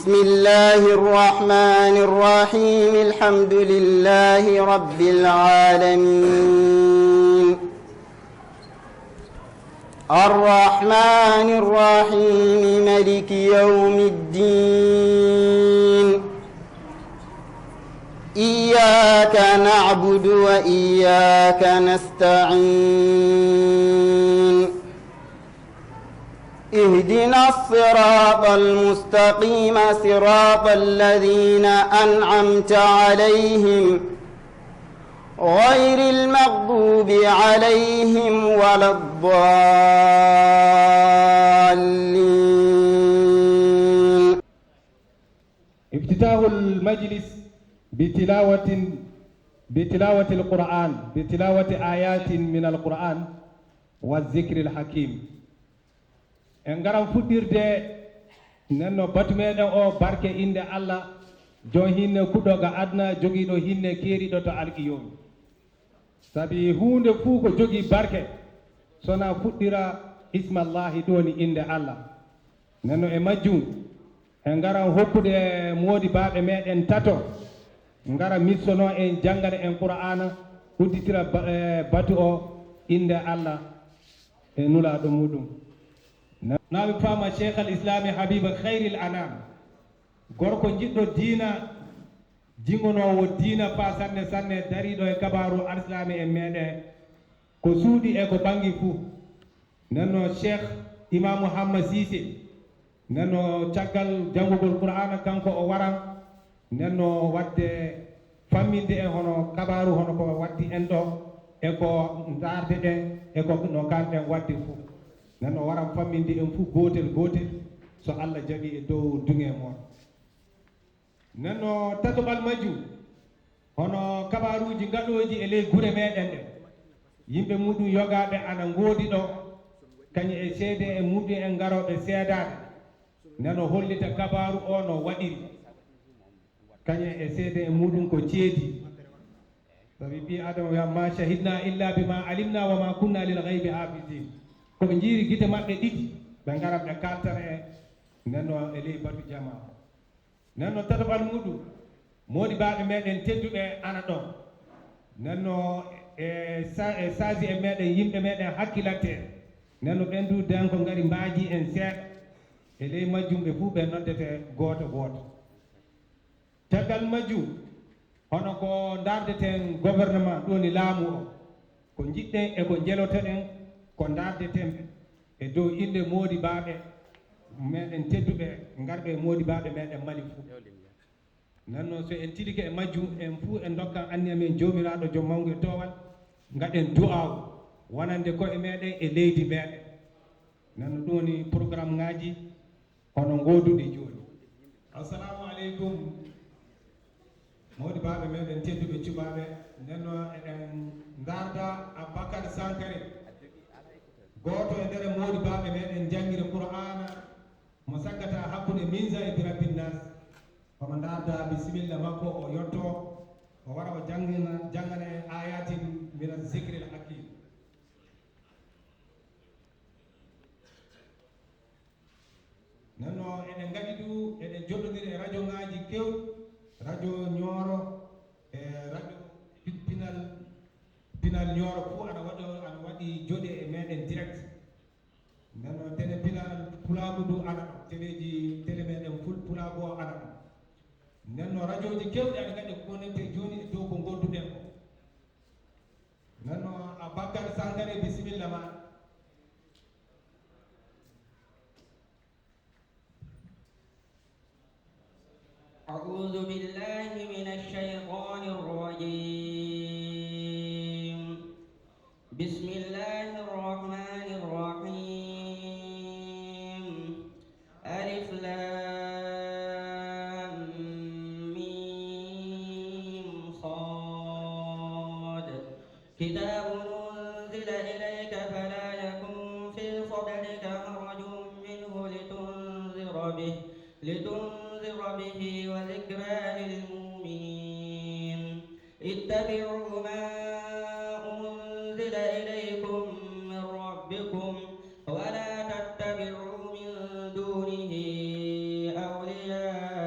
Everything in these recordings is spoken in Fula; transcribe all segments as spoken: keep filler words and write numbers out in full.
بسم الله الرحمن الرحيم. الحمد لله رب العالمين. الرحمن الرحيم. ملك يوم الدين. إياك نعبد وإياك نستعين. اهدنا الصراط المستقيم، صراط الذين أنعمت عليهم، غير المغضوب عليهم ولا الضالين. افتتاح المجلس بتلاوة، بتلاوة القرآن، بتلاوة آيات من القرآن والذكر الحكيم. En ngaran fuɗɗirde, nden no batu meɗen o, barke innde Allah, jom hinne kuɗɗo ga aduna, jogiiɗo hinne keeriiɗo to alqiyoomi. Sabi huunde fuu ko jogii barke, so na fuɗɗira ismallahi, ɗum woni innde Allah. Nden no e majjum, en ngaran hokkude moodibaaɓe meɗen tato, ngara missonoo en, janngana en Qur'aana, udditira ba-, eh, batu o, innde Allah e nulaaɗo muɗum. Na-, na mi faama Cheikh al Islami Habiba Khairil Anam, gorko jiɗɗo diina, jingonoowo diina faa sanne sanne, dariiɗo e kabaaru Alislaami en meɗen, ko suuɗi e ko ɓangi fuu. Nden no Cheikh Imaamu Hamma Siise, nden no caggal janngugol Qur'aana, kanko o waran, nden no waɗde famminde en hono kabaaru, hono ko waddi en ɗo, e ko ndaarde ɗen, e ko no kanɗen waɗde fuu. Nden no waran famminde en fuu gootel gootel, so Allah jaɓi, e dow duŋe mon. Nden no tatoɓal majjum, hono kabaaruuji gaɗooji e ley gure meɗen ɗen. Yimɓe muɗum yogaaɓe ana ngoodi ɗo, kañum e seede en muɗum en garooɓe seedaade. Nden no hollita kabaaru o no waɗiri. Kañum e seede en muɗum ko ceedi. Sabi ɓii Adama wiya, "Ma shahidna illa bima alimna wa ma kunna lil ghaybi hafizin." Ko ɓe njiiri gite maɓɓe ɗiɗi, ɓe ngara ɓe kaltana en. Nden no e ley batu jamaa. Nden no tataɓal muɗum, moodibaaɓe meɗen tedduɓe ana ɗon. Nden no e sa-, e saaji en meɗen, yimɓe meɗen hakkilanteeɓe. Nden no ɓen du den ko ngari mbaaji en seeɗa. E ley majjum ɓe fuu ɓe noddete gooto gooto. Caggal majjum, hono ko ndaardeten gouvernement, ɗum woni laamu o, ko njiɗɗen e ko njelotoɗen, ko ndaardeten e dow innde moodibaaɓe meɗen tedduɓe, ngarɓe e moodibaaɓe meɗen Mali fuu. Nden noon, so en tilike e majjum, en fuu en ndokkan anniya men Joomiraaɗo Jom Mawngu e Toowal, ngaɗen du'aawu wonande ko'e meɗen e leydi meɗen. Nden no ɗum woni programme ŋaaji hono ngooduɗi jooni. Assalamu aleykum, moodibaaɓe meɗen tedduɓe cuɓaaɓe. Nden noon eɗen ndaarda Abubakar Sankare, gooto e nder moodibaaɓe meɗen janngire Qur'aana, mo sakkata hakkunde Minza e Birabbin Nas. Omo ndaarda bisimilla makko, o yotto, o wara o janngina, janngana en ayatin mina zikril hakim. Nden noon, eɗen ngaɗi du, eɗen joɗɗondiri e rajo ŋaaji kewɗi, rajo Ñooro, e rajo Pi-, Pinal, Pinal Ñooro fuu ana waɗo, ana waɗi joɗe e meɗen direct. Nden noon, télé Pinal Pulaagu du ana ɗo, teleeji, télé meɗen ful Pulaagu o ana ɗo. Nden noon, rajooji kewɗi ana ngaɗi connecté jooni e dow ko ngonduɗen ko. Nden noon, Abakar Sangare, bisimilla ma. أعوذ بالله من الشيطان الرجيم. بسم الله الرحمن الرحيم. ألف لام ميم صاد. كتاب أنزل إليك فلا يكن في صدرك حرج منه لتنذر به، لتنذر به وذكرى للمؤمنين. اتبعوا ما أنزل إليكم من ربكم ولا تتبعوا من دونه أولياء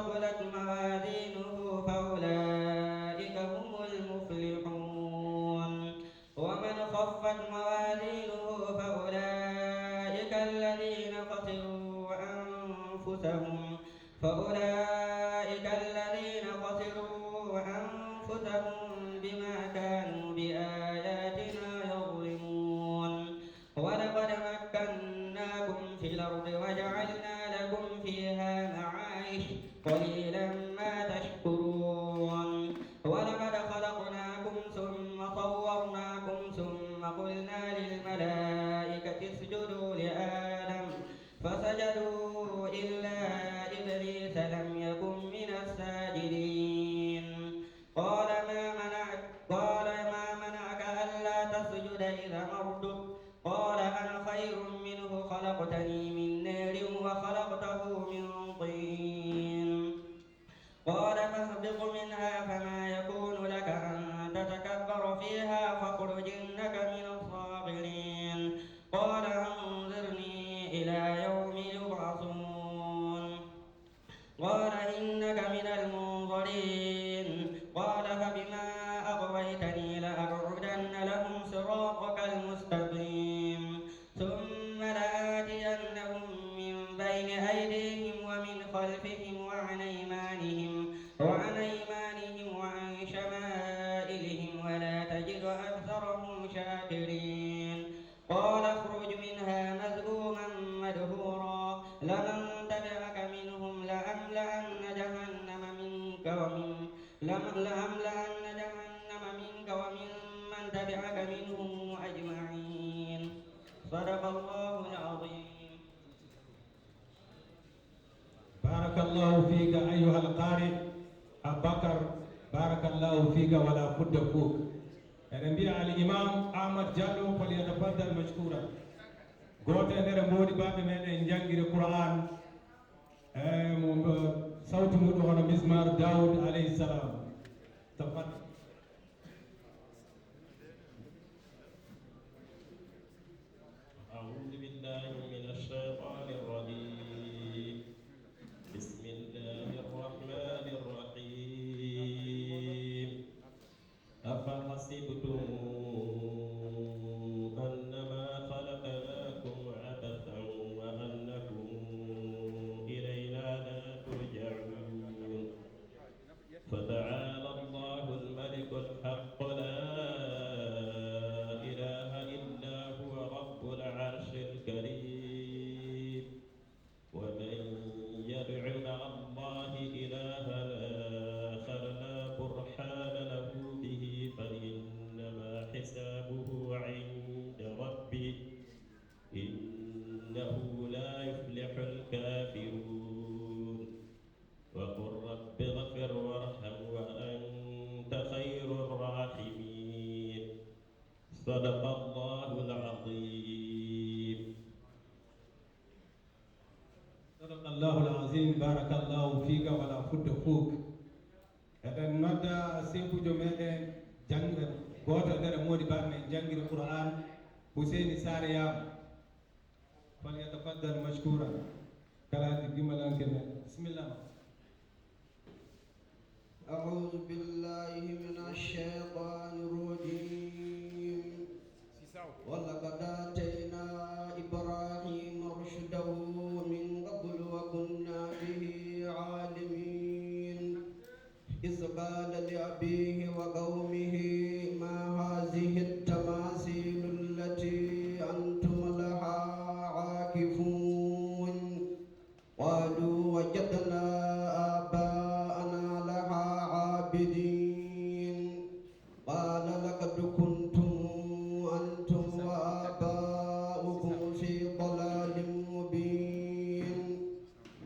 ثقلت موازينه فأولئك هم المفلحون. ومن خفت موازينه فأولئك الذين خسروا أنفسهم، فأولئك الذين خسروا أنفسهم بما كانوا بآياتنا يظلمون. ولقد مكناكم في الأرض وجعلنا لكم فيها معايش، قليلا ما تشكرون. ولقد خلقناكم ثم صورناكم ثم قلنا للملائكة اسجدوا لآدم فسجدوا إلا إبليس لم يكن من الساجدين. قال ما منعك، قال ما منعك ألا تسجد إذ أمرتك؟ قال أنا خير منه خلقتني من نار وخلقته من طين. قال فاهبط منها فما يكون لك أن تتكبر فيها فاخرج إنك من الصاغرين. قال أنظرني إلى يوم يبعثون. قال إنك من المنظرين. قال فبما أغويتني لأقعدن لهم صراطك المستقيم. ثم لآتينهم من بين أيديهم ومن خلفهم وعن أيمانهم، وعن أيمانهم وعن شمائلهم ولا تجد أكثرهم شاكرين. قال اخرج منها مذءوما مدحورا لمن تبعك منهم لأملأن جهنم منك ومن، لم-، لأملأن جهنم منك ومن من تبعك منهم أجمعين. صدق الله العظيم. Barakallahu fika ayyuhal qari Abubakar, barakallahu fika wala fudda fuk. Eɗen mbiya al imam Ahmad Diallo falyatafaddal mashkura. Gooto e nder mboodi baɓe meɗen jangire Qur'an. E mo sawti muɗum hono mismar Daoud alayhi salam. Tafaddal. أعوذ بالله من الشيطان الرجيم. بسم الله الرحمن الرحيم. أفحسبتم أنما خلقناكم عبثا وأنكم إلينا لا ترجعون. فتعالى الله الملك الحق لا إله إلا هو رب العرش الكريم. ومن يدع مع الله إلها آخر لا برهان له به فإنما حسابه عند ربه إنه لا يفلح الكافرون. وقل رب اغفر وارحم وأنت خير الراحمين. صدق الله العظيم. Sadaqallahul azim, barakallahu fika wala fudda fuk. Eɗen nodda seykujo meɗen jangre gooto e nder modi baɓe men jangire Qur'an, Huseyni Sare Yam. Falyatafaddal mashkuran. Kala gimalanke men. Bismillah. أعوذ بالله من الشيطان الرجيم. ولقد آتينا إبراهيم رشده من قبل وكنا به عالمين. إذ قال لأبيه وقومه ما هذه التماثيل التي أنتم لها عاكفون. قالوا وجدنا آباءنا لها عابدين. قال لقد كنتم أنتم وآباؤكم في ضلال مبين.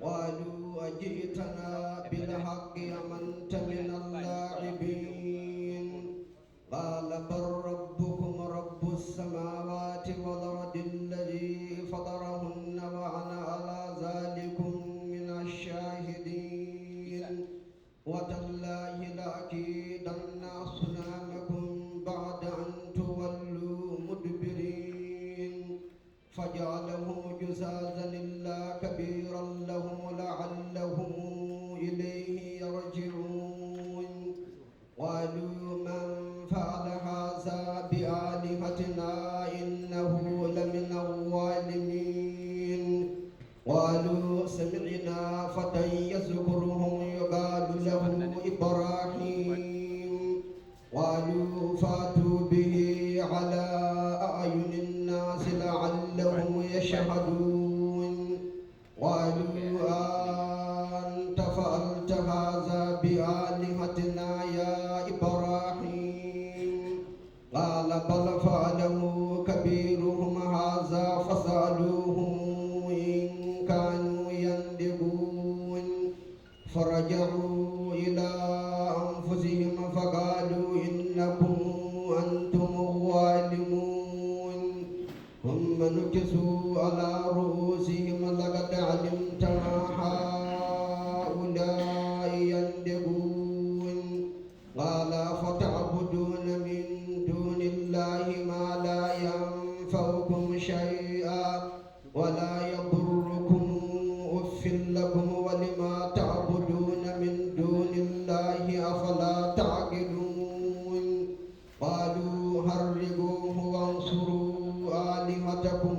قالوا أجئتنا بالحق أم أنت من اللاعبين. قال بل ربكم رب السماوات والأرض الذي فطرهن وأنا على ذلكم من الشاهدين. وتالله لأكيدن أصنامكم بعد أن تولوا مدبرين. فجعلهم جذاذا إلا كبيرا لهم لعلهم إليه قالوا سمعنا فتى يذكرهم يقال له إبراهيم. قالوا فأتوا به على أعين الناس لعلهم يشهدون. قالوا أأنت فعلت هذا بآلهتنا يا إبراهيم؟ قال بل فعله كبيرهم هذا فاسألوهم إن كانوا ينطقون. فرجعوا إلى أنفسهم فقالوا إنكم أنتم الظالمون. ثم نكسوا على رؤوسهم لقد علمت ما هؤلاء ينطقون. قال فتعبدون من دون الله ما لا ينفعكم شيئا ولا يضركم. أف لكم ولما تعبدون من دون الله أفلا تعقلون. قالوا حرقوه وانصروا آلهتكم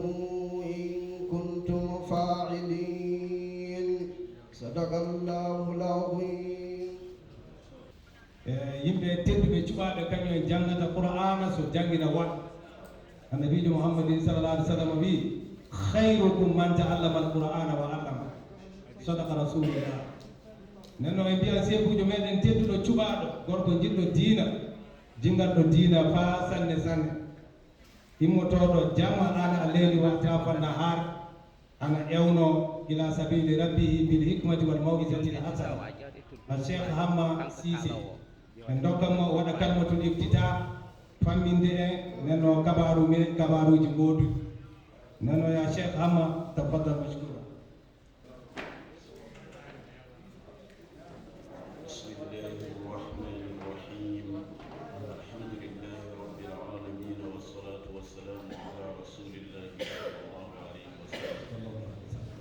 إن كنتم فاعلين. صدق الله العظيم. E yimɓe tedduɓe cuɓaaɓe, kañum en janngata Qur'aana, so janngina waɗa. Annabiijo Muhammadin sallallahu alaihi wasallam wi: "Khairukum man ta'allama al-Qur'ana wa 'allama." Sadaqa Rasulullah. Nden no en mbiyan seekuujo meɗen tedduɗo cuɓaaɗo, gorko jiɗɗo diina, jinnganɗo diina faa sanne sanne. Immotooɗo jamma ana a leydi waxta fanna haar, ana ewno ila sabili rabbihi bil hikmati wal maw'izati al hasana. A Cheikh Hamma Cissé. En ndokkan mo o waɗa kalmatul iftita, famminde en, nden no kabaaru men, kabaaruuji gooduɗi. Nden no ya Cheikh Hamma, tafaddal mashkura. بسم الله الرحمن الرحيم. الحمد لله رب العالمين، والصلاة والسلام على رسول الله صلى الله عليه وسلم.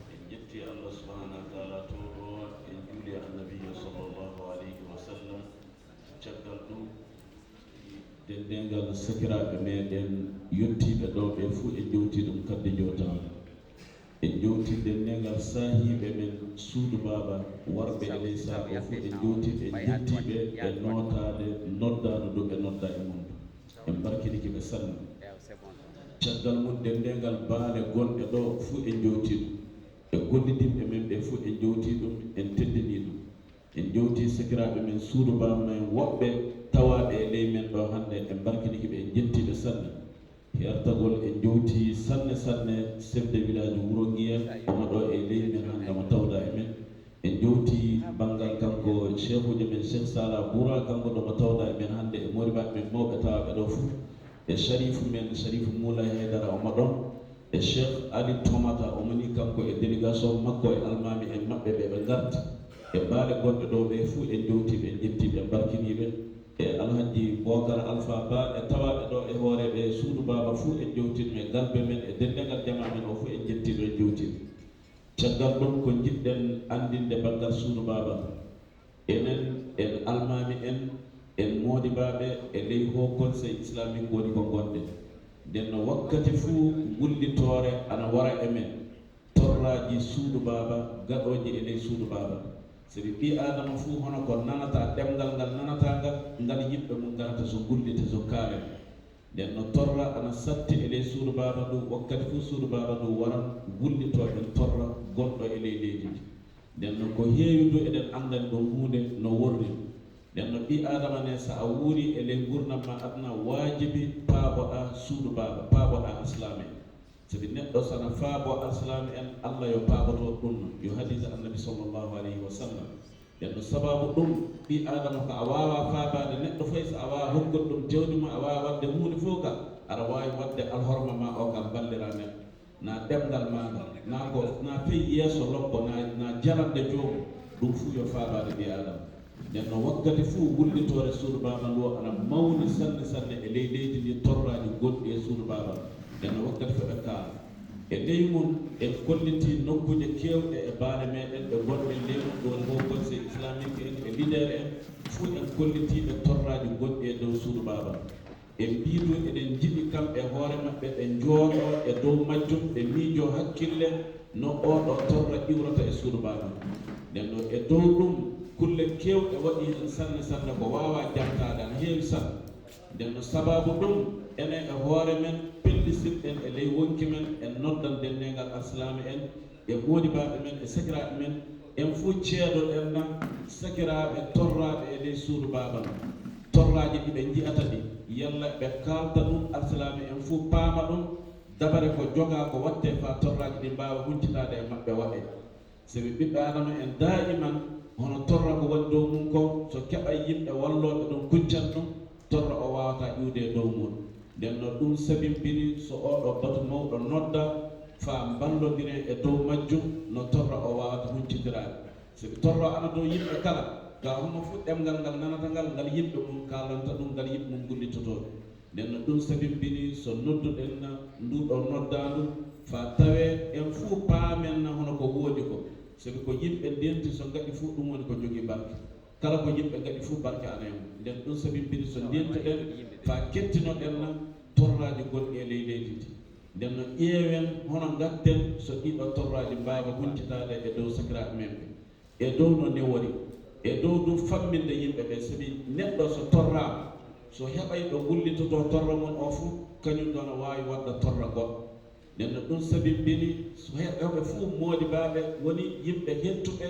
En njetti Allah subhanahu wa ta'ala, towɗo en juuli e Annabiijo sallallahu alayhi wa sallam. Caggal ɗum, denndaangal sakiraaɓe meɗen yottiiɓe ɗo ɓe fuu, en njowti ɗum kaddi jowtaare. En njowti denndaangal saahiiɓe men suudu baaba, warɓe e ley saha o fuu, en njowti ɓe, en njetti ɓe e nootaade noddaandu ndu ɓe nodda e mum ndu. En mbarkinike ɓe sanne. Caggal mum, denndaangal baale gonɗe ɗo fuu, en njowti ɗum. E gollidinɓe men ɓe fuu, en njowti ɗum, en teddini ɗum. En njowti sakiraaɓe men suudu baaba men woɓɓe tawaaɓe e ley men ɗo hannde, en mbarkinike ɓe, en njetti ɓe sanne. Heertagol, en njowti sanne sanne chef de village Wuro Ngiya, omo ɗo e ley men hannde, omo tawda e men. En njowti banngal kanko Cheikhuujo men Cheikh Sala Boura, kanko ɗo mo tawda e men hannde, e moodibaaɓe men mawɓe tawaaɓe ɗo fuu. E Sharifu men, Sharifu Moulay Haydara, omo ɗon. E Cheikh Ali Tomata, omo ni kanko e délégation makko e almaami en maɓɓe ɓe, ɓe ngarti. E baale gonɗe ɗo ɓe fuu, en njowti ɓe, en njetti ɓe, en mbarkini ɓe. E Alhaji Bokar Alpha Ba e tawaaɓe ɗo e hooreeɓe suudu baaba fuu, en njowti ɗum. E galbe men e denndaangal jamaa men o fuu, en njetti ɓe, en njowti ɓe. Caggal ɗum, ko njiɗɗen anndinde banngal suudu baaba. Enen, en almaami en, en moodibaaɓe e ley Haut Conseil Islamique woni ko ngonɗen. Nden no wakkati fuu ngullitoore ana wara e men, torraaji suudu baaba, gaɗooji e ley suudu baaba. Sabi ɓii Aadama fuu hono ko nanata, ɗemngal ngal nanata ngal, ngal yimɓe mum ngarata so ngullita, so kaalen. Nden no torra ana satti e ley suudu baaba ndu, wakkati fuu suudu baaba ndu waran, ngullitoo en torra gonɗo e ley leydi ndi. Nden no ko heewi du eɗen anndani ɗum huunde no worri. Nden no ɓii Aadama ne, so a wuuri e ley nguurndam maa aduna, waajibi paaboɗaa suudu baaba, paaboɗaa alsilaame en. Sabi neɗɗo so ana faaboo alsilaame en, Allah yo paaboto ɗum no, yo hadiisa Annabi sallallahu alayhi wa sallam. Nden no sababu ɗum, ɓii Aadama ko a waawaa faabaade neɗɗo fay, so a waawaa hokkude ɗum jawdi ma, a waawaa waɗde huunde fof ka, aɗa waawi waɗde alhorma ma o ka, mballiraa neɗɗo. Na ɗemngal maa ngal, na ko, na fey yeeso lobbo, na, na jarande joomum, ɗum fuu yo faabaade ɓii Aadama. Nden no wakkati fuu wullitoore suudu baaba ndu ana mawni sanne sanne e ley leydi ndi, torraaji gonɗi e suudu baaba. Nden no wakkati fuu ɓe kaala. E ley mum, en kollitii nokkuuje keewɗe e baale meɗen ɗe ngonɗen ley mum, ɗo woni Haut Conseil Islamique en e leader en, fuu en kollitii ɓe torraaji gonɗi e dow suudu baaba. Ɓe mbii ɗum eɗen njiɗi kamɓe hoore maɓɓe ɓe njooɗoo e dow majjum, ɓe miijoo hakkille no oo ɗoo torra iwrata e suudu baaba. Nden noon e dow ɗum, kulle keewɗe waɗii heen sanne sanne ko waawaa jantaade, ana heewi sanne. Nden no sabaabu ɗum, enen e hoore men, pellisirɗen e ley wonki men, en noddan denneengal alsilaame en, e moodibaaɓe men, e sakiraaɓe men, en fuu ceedoɗen na sakiraaɓe torraaɓe e ley suudu baaba no. Torraaji ɗi ɓe nji'ata ɗi, yalla ɓe kaalta ɗum, alsilaame en fuu paama ɗum, dabare ko jogaa ko waɗtee faa torraaji ɗi mbaawa huncitaade e maɓɓe waɗee. Sabi ɓiɓɓe Aadama en daa'iman hono torra ko woni dow mum ko, so keɓay yimɓe wallooɓe ɗum kuccan ɗum, torra o waawataa iwde e dow mum. Nden no ɗum sabimbini so oo ɗoo batu mawɗo nodda faa mballondiren e dow majjum no torra o waawata huncitiraade. Sabi torra ana dow yimɓe kala, gaa homo fuu ɗemngal ngal nanata ngal, ngal yimɓe mum kaalanta ɗum, ngal yimɓe mum ngullitotoo ɗum. Nden no ɗum sabimbini so nodduɗen na nduu ɗoo noddaandu faa tawee en fuu paamen na hono ko woodi ko. Sabi ko yimɓe ndenti so ngaɗi fuu ɗum woni ko jogii barke. Kala ko yimɓe ngaɗi fuu barke ana e mum. Nden ɗum sabimbini so ndentuɗen faa kettinoɗen na torraaji gonɗi e ley leydi ndi. Nden no ƴeewen hono ngatten so ɗii ɗoo torraaji mbaawa huncitaade e dow sakiraaɓe men ɓe. E dow no newori, e dow du famminde yimɓe ɓe, sabi neɗɗo so torraama, so heɓay ɗo gullitotoo torra mum o fuu, kañum ɗo no waawi waɗda torra goɗɗo. Nden no ɗum sabimbini so he-, heɓe fuu moodibaaɓe woni yimɓe hettuɓe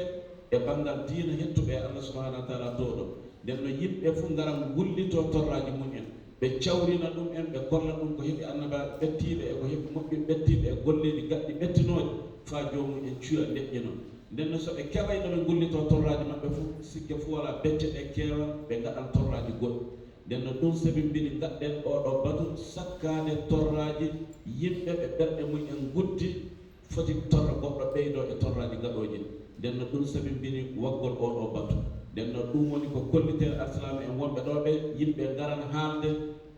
e banngal diina, hettuɓe e Allah subhanahu wa taala towɗo. Nden no yimɓe fuu ngara ngullitoo torraaji mum en. Ɓe cawrina ɗum en, ɓe kolla ɗum ko heɓi annabaaɓe ɓettiiɓe e ko heɓi moƴƴuɓe ɓettiiɓe e golleeji gaɗɗi ɓettinooji faa joomum en cuya leƴƴi noon. Nden no so ɓe keɓay no ɓe ngullitoo torraaji maɓɓe fof, sikke fof walaa becce ɗe keewan, ɓe ngaɗan torraaji goɗɗi. Nden no ɗum sabimbini ngaɗɗen oo ɗoo batu sakkaade torraaji yimɓe ɓe ɓerɗe mum en nguddi, foti torra goɗɗo ɓeydoo e torraaji gaɗooji. Nden no ɗum sabimbini waggol oo ɗoo batu. Nden no ɗum woni ko kolliten alsilaame en wonɓe ɗoo ɓe, yimɓe ngaran haalde,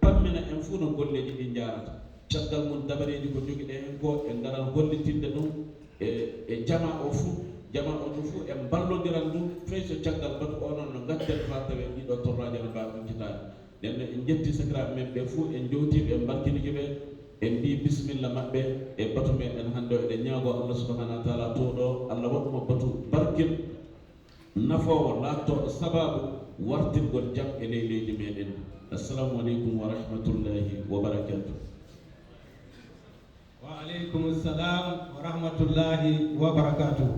pammina en fuu no golleeji ɗi njaarata. Caggal mum dabareeji ko jogiɗen heen ko, en ngaran hollitinde ɗum e, e jamaa o fuu. Jamaa o ɗum fuu en mballondiran ɗum, fey so caggal batu o noon no ngatten faa tawee ɗii ɗoo torraaji ana mbaawi huncitaade. Nden no en njetti sakiraaɓe men ɓe fuu, en njowtii ɓe, en mbarkinike ɓe, en mbii bisimilla maɓɓe e batu meɗen hannde o. Eɗen ñaagoo Allah subhanahu wa taala towɗo, Allah waɗu mo batu barkin, nafoowo, laattooɗo sabaabu wartirgol jam e ley leydi meɗen. Assalamu aleykum wa rahmatullahi wa barakatuh. Wa aleykum salam wa rahmatullahi wa barakatuh.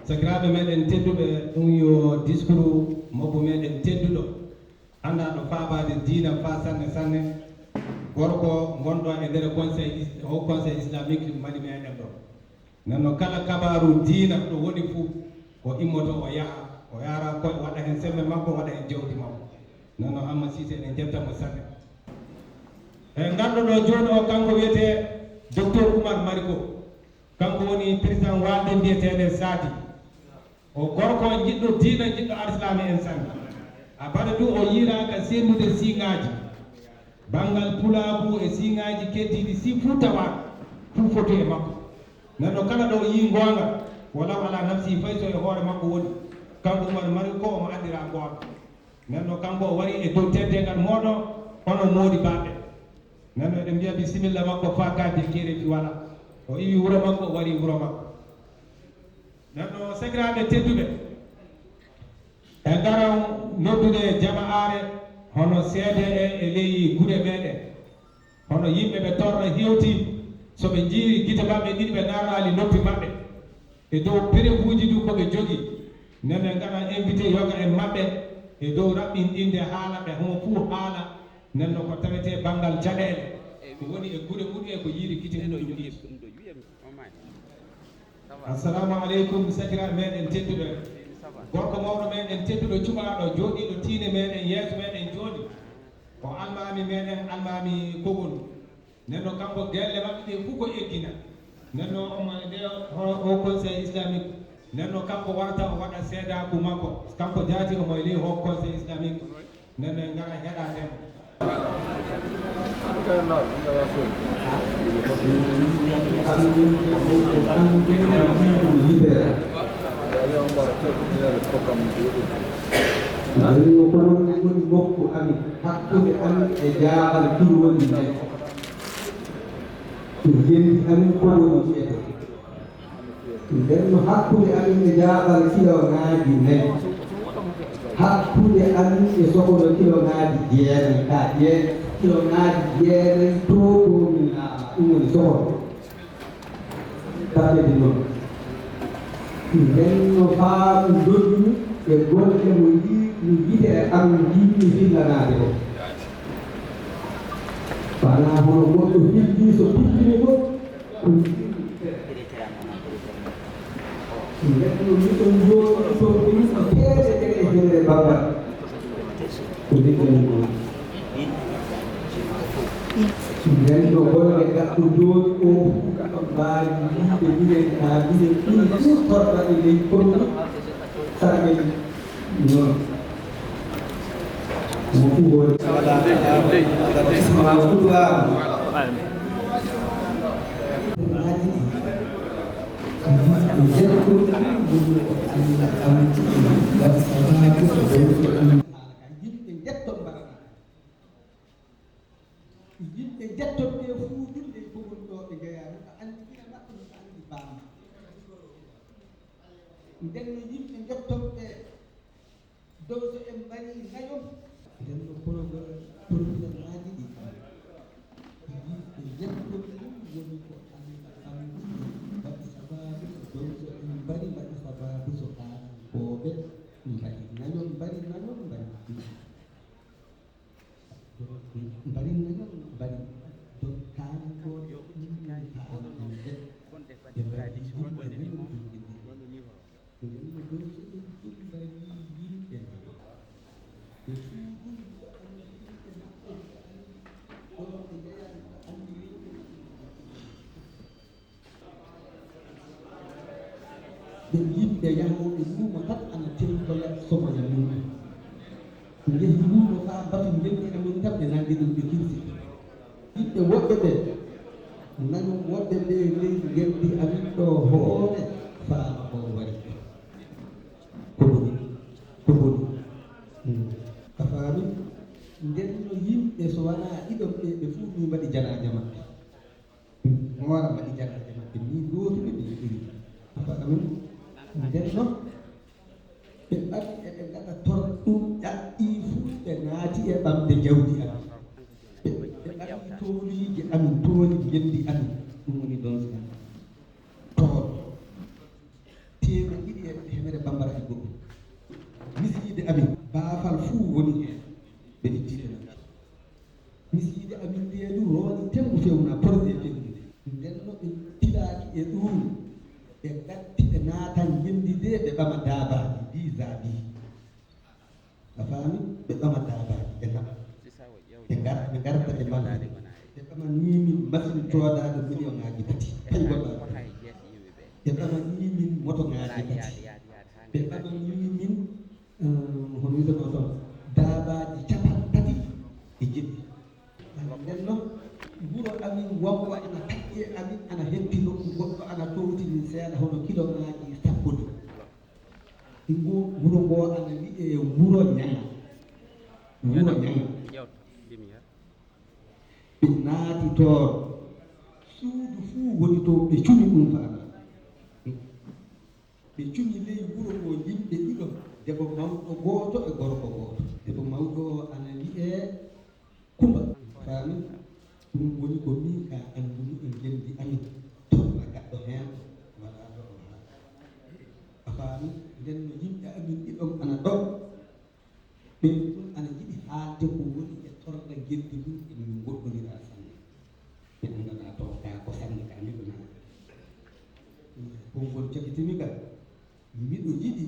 Sakiraaɓe meɗen tedduɓe, ɗum yo discours mawbo meɗen tedduɗo, anndaa ɗo faabaade diina faa sanne sanne, gorko ngonɗo e nder conseil is-, Haut Conseil Islamique Mali meɗen ɗo. Nden no kala kabaaru diina ɗo woni fuu, o immoto o yaha, o yaara koy, waɗa heen semmbe makko, waɗa heen jawdi makko. Nden no Hamma Cissé, eɗen njetta mo sanne. E ngarɗo ɗo jooni o, kanko wiyetee Docteur Oumar Mariko. Kanko woni président waalde mbiyeteende Saadi. O gorko jiɗɗo diina, jiɗɗo alsilaame en sanne. A bada du o yiiraaka senndude siiŋaaji. Banngal pulaaku e siiŋaaji keddiiɗi si fuu tawaaka, fuu foti e makko. Nden no kala ɗo yii ngoonga, walaw ala nafsi, fay so e hoore makko woni. Kanko Oumar Mariko omo anndira ngoonga. Nden no kanko o wari e dow teddeengal mooɗon, onon moodibaaɓe. Nden no eɗen mbiya bisimilla makko faa kaaddi kerefi wala. O iwi wuro makko, o wari wuro makko. Nden no sakiraaɓe tedduɓe, en ngaran noddude jama'aare hono seede en e ley gure meɗen. Hono yimɓe ɓe torra hewti, so ɓe njii gite maɓɓe ɗiɗi ɓe naaraali noppi maɓɓe. E dow perefuuji du ko ɓe jogii. Nden no en ngaran invité yoga en maɓɓe e dow raɓɓinɗinde haala ɓe homo fuu haala. Nden no ko tawetee banngal caɗeele. Ko woni e gure muɗum e ko yiiri gite muɗum ɗiɗi. Assalamu aleykum, sakiraaɓe meɗen tedduɓe. Gorko mawɗo meɗen tedduɗo cuɓaaɗo jooɗiiɗo tiinde meɗen yeeso meɗen jooni. O almaami meɗen, almaami Kogol. Nden no kanko gelle maɓɓe ɗe fuu ko eggina. Nden no omo e nde ho-, Haut Conseil Islamique. Nden no kanko warata o waɗa seedaaku makko. Kanko jaati omo e ley Haut Conseil Islamique. Nden no en ngara heɗaade mo. Nden no ko woni, woni nokku amin, hakkunde amin e jaaɓal kilooji nayi. Ngenndi amin ko woni seeɗa. Nden no hakkunde amin e jaaɓal kilooŋaaji nayi. Hakkunde amin e sokono kilooŋaaji jeenayi, ka jeen-, kilooŋaaji jeenayi to, to min laaɓa, ɗum woni sokono. Tafede noon. Nden no faamu dogini e golle mo yi-, mi yitere am njiɗmi fillanaade o. Wanaa hono goɗɗo filli so fillini ko, ko nden no miɗo jooɗi to ɗum ko teede ɗe e hennde babal. Ko ligganmi ɗum. Nden no golle gaɗɗo jooɗi o fuu kaɗo mbaawi yiide minen kaa minen ɓuri fuu torra e ley kondu sarɓe noon. Mo fuu hoore. Wala, wala, wala, wala, wala, wala, wala, Yimɓe njetton mbaɗa. Yimɓe njetton ɓe fuu julle e kogol ɗo ɓe njeyaa. Miɗo anndi ina maɓɓe, miɗo anndi baama. Nden no yimɓe njetton ɓe. Dow so en mbarii nayon, nden no porogal, porogal maaji ɗi. Yimɓe njetton ɗum woni ko Allah anndi waɗi sabaabu so dow so en mbarii waɗi sabaabu so kaanankooɓe mbarii nayon, mbarii nayon, mbarii. Mbarii nayon, mbarii dow kaanankooɓe, kaanankooɓe. Ɓe mbarii yimɓe nayon, yimɓe nayon. Nden no dow so en jumbarii yimɓe, ɓe fuu ɗum ko anndi yimɓe maɓɓe, ko anndi ɗo ɓe njeyani, ko anndi yimɓe maɓɓe. Ɓen yimɓe yahooɓe luumo tan ana tentoya somoya mum. Njehi luumo faa batu ngenndi amin tan ɓe nangi ɗum ɓe kirsi. Yimɓe woɓɓe ɓe, nayon woɓɓe ɓe ley ngenndi amin ɗo hoore faama o wari. Ko boni, ko boni. Hmm. A faami? Nden no yimɓe so wanaa ɗiɗo ɓe, ɓe fuu min mbaɗi janaaja maɓɓe. Moora mbaɗi janaaja maɓɓe, min lootuɓe ɓe ɓuri. A faami? Nden no, ɓe mbaɗi eɓe ngaɗa tor ɗum ƴaɓɓii fuu, ɓe naati e ɓamde jawdi amin. Ɓe, ɓe ɓamdi tooliiji amin, tooli ngenndi amin. Ɗum woni ɗon sina. Toon. Teemeɗɗe ɗiɗi e hemere bambara e goɗɗum. Misiide amin, baafal fuu woni heen. Ɓe itti ɓe natti. Misiide amin ndee du rooni tengu fewna, projet fewnude. Nden no ɓe tilaaki e ɗuum, ɓe ngatti ɓe naatan ngenndi ndee, ɓe ɓama daabaaji, dix habits. A faami? Ɓe ɓama daabaaji, ɓe naɓa. Ɓe ngar-, ɓe ngarta ɓe mballi. Ɓe ɓama nii min machine coodaaɗo million ŋaaji tati. Pay goɗɗo. Ɓe ɓama nii min moto ŋaaji tati. Ɓe ɓama nii min Eh, hono wi'eteno toon, daabaaji capanɗe tati e jeɗɗi. Nden noon, wuro amin wonko ana taƴi e amin, ana hetti nokku goɗɗo, ana toowti min seeɗa, hono kiloŋaaji sappo ni. Ngu, wuro ngo ana wi'ee Wuro Ñaŋa. Wuro Ñaŋa. Ɓe naati toon. Suudu fuu woni toon, ɓe cuni ɗum faama. Ɓe cuni ley wuro ngoo yimɓe ɗiɗo, debbo mawɗo gooto e gorko gooto. Debbo mawɗo oo ana wi'ee Kumba. Faami? Ɗum woni ko min ka anndumi e ngenndi amin. Torra gaɗɗo heen walaa ɗo o haa. A faami? Nden no yimɓe amin ɗiɗon ana ɗo. Ɓen ɗum ana njiɗi haalde ko woni e torra ngenndi mum, emin ngoɗɗonira sanne. Ɓe anndanaa toon kaa ko sanne kaa miɗo nana. Konngol cakitimi ka, miɗo yiɗi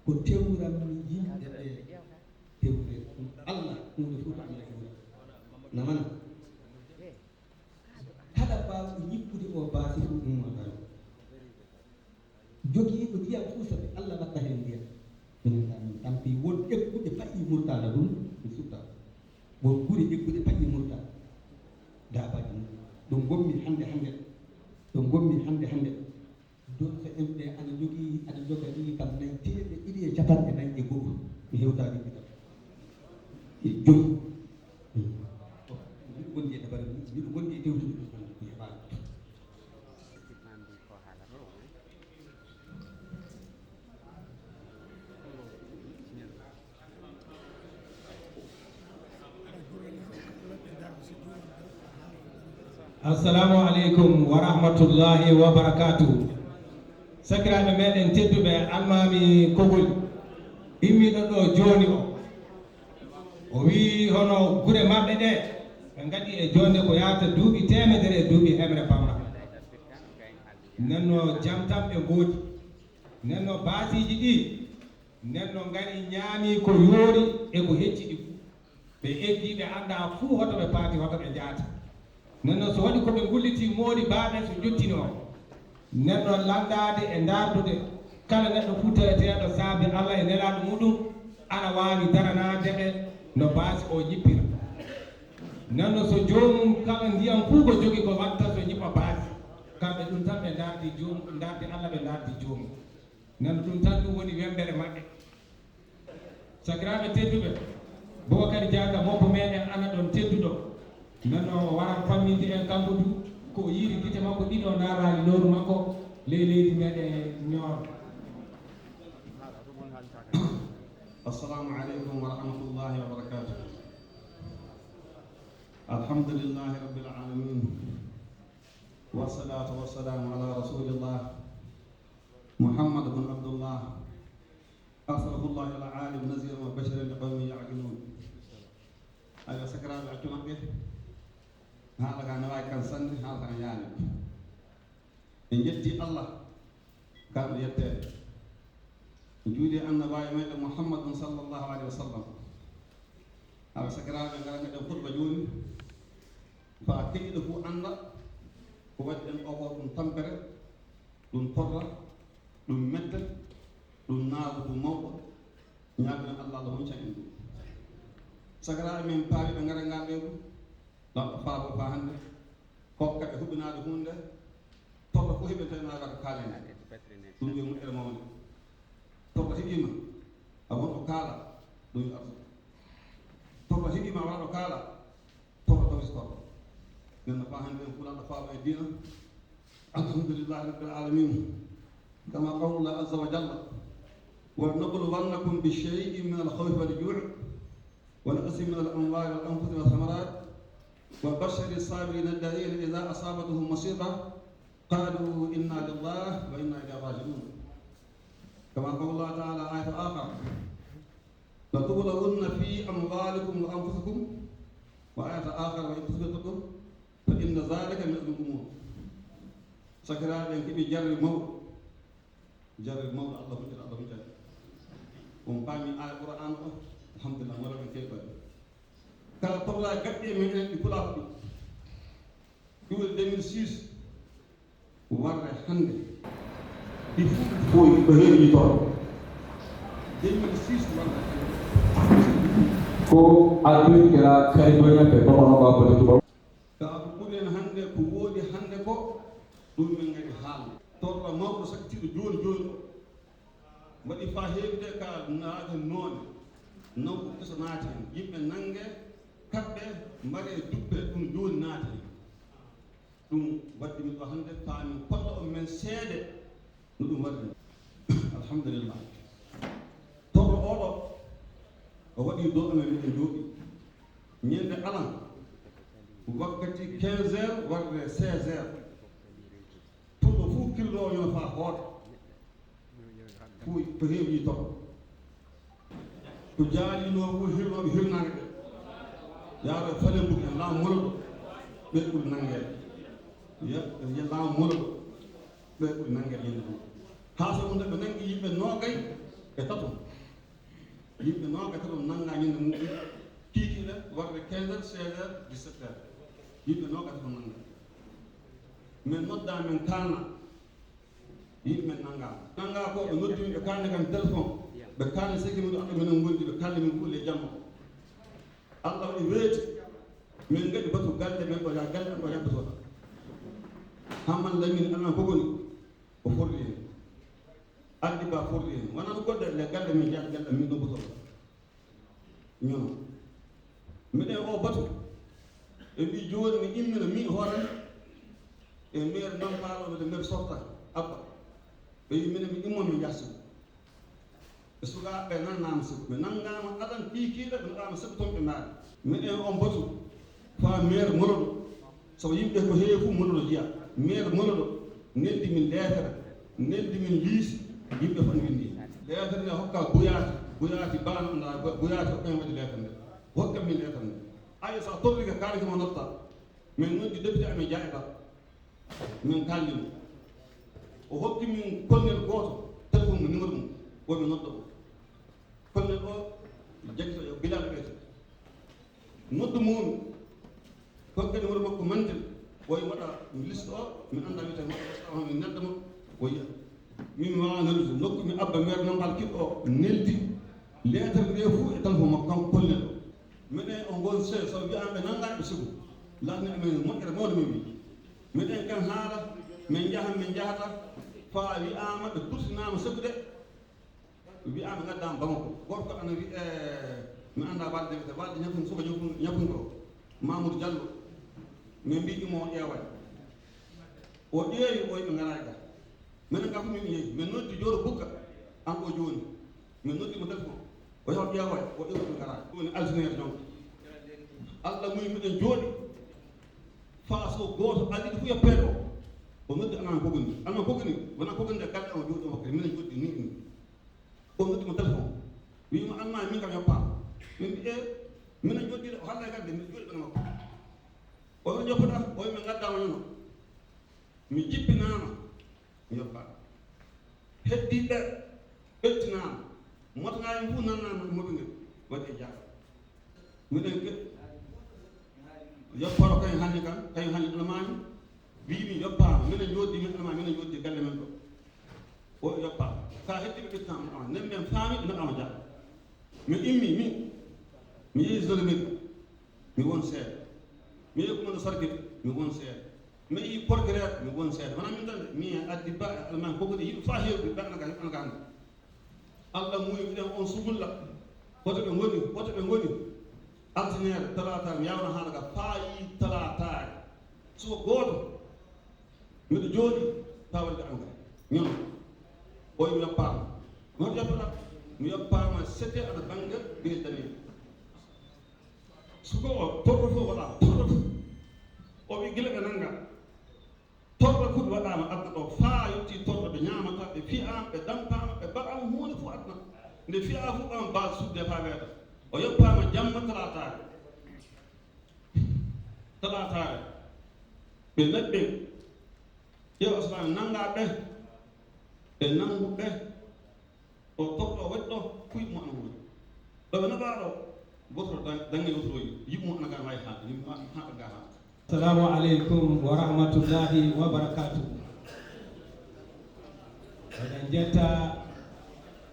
ko tewranmi yimɓe ɓee, tewre ɗum Allah, huunde fof ko Allah tewri. Namana, kala baawɗo ñippude oo baasi fof ummoto tan. Jogiiɗo ndiyam fuu, sabi Allah waɗta heen ndiyam. Minen kaa, min tampi won egguɗe paƴi murtaala ɗum, mi sutta. Won gure egguɗe paƴi murtaala. Daabaaji mum. Ɗo ngonmi hannde hannde. Ɗo ngonmi hannde hannde. Donto en ɓe ana jogii, ana joganii kam nayi teemeɗɗe ɗiɗi e capanɗe nayi e go'o. Mi hewta Assalamu aleykum wa rahmatullahi wa barakatuh. Sakiraaɓe meɗen tedduɓe, almaami Kogol immiɗo ɗo jooni o, o wii hono gure maɓɓe ɗe, ɓe ngaɗi e joonde ko yaata duuɓi teemedere e duuɓi hemre bamma. Nenno jam tan ɓe ngoodi. Nenno baasiiji ɗi, nenno ngari ñaami ko yoori e ko hecci ɗi fuu. Ɓe eggi, ɓe anndaa fuu hoto ɓe paati, hoto ɓe njaati. Nenno so waɗi ko ɓe ngulliti moodi baaɓe so jottini o. Nenno lanndaade e ndaardude kala neɗɗo fuu taweteeɗo saabi Alla e nelaaɗo muɗum, ana waawi daranaade ɓe no baasi o ñippira. Nenno so joomum kala ndiyam fuu ko jogi ko watta so ñiɓa baasi. Kamɓe ɗum tan ɓe ndaardi joom-, ndaardi Alla, ɓe ndaardi joomum. Nenno ɗum tan ɗum woni wembere maɓɓe. Sakiraaɓe tedduɓe, Bubakar Jaaka, mobbo meɗen ana ɗon tedduɗo. Nenno o waran famminde en kanko du, ko o yiiri gite makko ɗiɗo, naaraali lowru makko ley leydi meɗen Nioro. Assalamu aleykum wa rahmatullahi wa barakatuh. Alhamdulillahi rabbil alamin. Wassalatu wassalamu ala rasulillah, Muhammad bin Abdullah, arsalahu llahu ila alim naziran wa bashiran li qawmin yaqilun. Ayo, sakiraaɓe, accu maɓɓe. Haala ka ne waawi kan sanne, haala ka ne yaani. En njetti Allah, kamɗo yetteede. O juuli e annabaajo meɗen Muhammadun sallallahu alaihi wa sallam. Awa, sakiraaɓe, ngara ngaɗen khutba jooni. Faa keɗiiɗo fof annda ko waɗi ɗen ɗoo ko ɗum tampere, ɗum torra, ɗum mette, ɗum naagu, ɗum mawɗo. Ñaagoɗen Allah, Allah hunca en ɗum. Sakiraaɓe men paari ɓe ngara ngaa ɓe ɗum. Ɗon ɗo faabo faa hannde. Kokka ɓe huɓinaade huunde. Torra fof heɓen tawi naagata kaalen. Ɗum yo moƴƴere mawnde. Torra heɓiima, a won ɗo kaala, ɗum yo arsude. Torra heɓiima, a wona ɗo kaala, torra tawi so torra. Nden no faa hannde en fulaanɗo faabo e diina. Alhamdulillahi rabbil alamin. Kama qawla azza wa jalla. ولنبلونكم بشيء من الخوف والجوع ونقص من الأموال والأنفس والثمرات وبشر الصابرين الذين إذا أصابتهم مصيبة قالوا إنا لله وإنا إليه راجعون. كما قال الله تعالى آية آخر، لتبلون في أموالكم وأنفسكم وآية آخر وإن تصبروا وتتقوا فإن ذلك من عزم الأمور. Sakiraaɓe en keɓi jarri mawɗo. Jarri mawɗo, Allah huccata, Allah huccata. On paami aaya Qur'aan o, alhamdulillah, wala men keɓɓani. Kala torla gaɗɗi e men enen ɗi pulaaku ɗi. Ɗi woni deux mille six, warde hannde. Ɗi fof ko heewi yitor. Deux mille six warde hannde. Ko addude kala kadi doña ke tokono ba ko tuba. Ka ko ɓuri en hannde, ko woodi hannde ko, ɗum min ngadi haalde. Torra mawɗo sakkitirɗo jooni jooni o. Waɗi faa heewde ka naati noone. Nawɗo keso naati heen. Yimɓe nannge, kaɓɓe, mbaɗe duppe, ɗum jooni naati heen. Ɗum waɗi min ɗo hannde, faa min kolla on men seede. No ɗum waɗi. Alhamdulillah. Torro oɗo, o waɗi dow amen, miɗen jooɗi. Ñande alan, wakkati quinze heures warde seize heures. Pullo fof kirloowo ñoo faa hoota. Ko, ko heewi torro. Ko jaalinoo fof hirnooɓe hirnaange ɓe. Yaaro e falen bukki en laamu moloɗo. Ɓe ɓuri nanngeede. Ya, ya laamu moloɗo. Ɓe ɓuri nanngeede ñande mum. Haa so ɗum ɓe nanngi yimɓe noogay e tato. Yimɓe noogay e tato nannga ñande mum. Kiikiiɗe warde quinze heures, seize heures, dix-sept heures. Yimɓe noogay e tato nannga. Min nodda, min kaalna. Yimɓe men nannga. Nannga ko ɓe noddi min, ɓe kaalni kam téléphone. Ɓe kaalni seki min ɗo minen ngondi, ɓe kaalni min kulle jamma. Allah waɗi weeti. Min ngaɗi batu galle men ɗo, yaa galle am ɗo yaɓɓotoo. Hamman Lamin anan ko woni? O forri heen. Addi ba forri heen. Wonaa ko goɗɗe le galle men, yaa galle am min ɗo botoo. Ñono. Miɗen o batu. Ɓe mbii jooni mi immina mi hoore am. E meer Nampaalo, walla meer Sorta, Abba. Ɓe mbii minen mi immon mi yahsin. E sukaaɓe ɓe nan naama siko. Ɓe nanngaama adan kiikiiɗe, ɓe naɗaama siko toon ɓe mbaari. Miɗen on batu. Faa meer Moloɗo. Sabu yimɓe ko heewi fof moloɗo jeya. Maire moloɗo neldi min leetere, neldi min liisi, yimɓe fof ne winndi. Leetere nde hokka Buyaati, Buyaati Baano, nda Buyaati hokka min waɗi leetere nde. Hokka min leetere nde. Ayo, so a torrike kaalisi mo notta. Min noddi député amen Jaaɓa. Min kaaldi mo. O hokki min kolonel gooto, téléphone mo, numéro mum. O mi nodda mo. Kolonel o, jaggito e Bilal ɓeeto. Noddu mo mi. Hokke numéro makko mantel. O yi waɗa liste o, mi annda wiyete makko, o mi nelda mo. O yiya. Min mi waawa neldude. Nokku mi abba maire Nambal Kiɗɗo o, neldi. Leetere nde fof e téléphone makko, kanko kolonel o. Minen on ngon se, so wiyaama ɓe nanngaa ɓe sigo. Laatni amen moƴƴere mawde min wi. Minen kan haala, min njaha, min njahata, faa wiyaama ɓe kurtinaama segude. Wiyaama ngaddaama Bamako. Gorko ana wi-, e, mi annda balɗe, balɗe ñakkun, suka ñakkun, ñakkun ko. Mamoudou Diallo. Min mbiɗi mo o ƴeeway. O ƴeewi, o wi ɓe ngaraay ga. Minen kam ko min yehi, min noddi Jooro Bukka, an o jooni. Min noddi mo téléphone. O yaw ƴeewa, o ƴeewa ɗum kala. Ɗum woni altine donc. Allah muyi miɗen jooɗi. Faa so gooto adii fof yoppeede o. O noddi Alman Kogoni. Alman Kogoni, wona Kogoni de, galle o jooɗi o wakkati. Minen jooɗi ni, ni. O noddi mo téléphone. Wiyi mo, "Alman, min kam yoppaama." Min mbi, "E, minen jooɗi de, o haalda e galle, min jooɗi ɓe makko." O wi, "Joppuɗa?" O wi, "Min ngaddaama ñono." Mi jippinaama, mi yoppaama. Heddiiɓe ɓe, ɓettinaama. Motogaaji fof nannaama e moɓe ngel, waɗi e jaaka. Minen ke, yopporo kañum hannde kam, kañum hannde ɗo maami, wiyi mi yoppaama, minen njooɗdi, min ɗo maami, minen njooɗdi galle men ɗo. O yoppaama. Ka heddiiɓe ɓettinaama, nen men faami, ɓe naɗaama jaaka. Mi immi, min, mi yehi gendarmerie. Mi won seeɗa. Mi yehi commandant cercle, mi won seeɗa. Mi yehi procureur, mi won seeɗa. Wona min tan de, mi addi ba e Alman Kogoni, yiɗi faa heewde, ɓe ana ga, ana ga hannde. Allah muuyi, mbiɗen on sugulla. Hoto ɓe ngoni, hoto ɓe ngoni. Altine, talaata, mi yawna haala ga, faa yi talaataare. Suka gooto, miɗo jooɗi, faa waɗi ga engrais. Ñono. O wi mi yoppaama. No yoppaɗa? Mi yoppaama, c'était ana bannge bee dane. Suka o, torɗo fof waɗaama, torɗo fof. O wi gila ɓe nannga. Torɗo fof waɗaama aduna ɗo, faa yettii torɗo, ɓe ñaamata, ɓe fiyaama, ɓe dampaama, ɓe mbaɗaama huunde fof aduna. Nde fiyaa fof, ɓe mbaa sudde faa weeta. O yoppaama jamma talaataare. Talaataare. Ɓe naɓɓe. Ƴeewa Ousmane nanngaa ɓe. Ɓe nanngu ɓe. O torɗo waɗi ɗo, kuy mo ana woni. Ɗo ɓe naɓaa ɗo, gooto dan-, dange gooto ɗo, yiɗ mo ana ga wayi haalde, yimɓe ma-, haɗa ga haalde. Assalamu aleykum wa rahmatullahi wa barakatuh. Eɗen njetta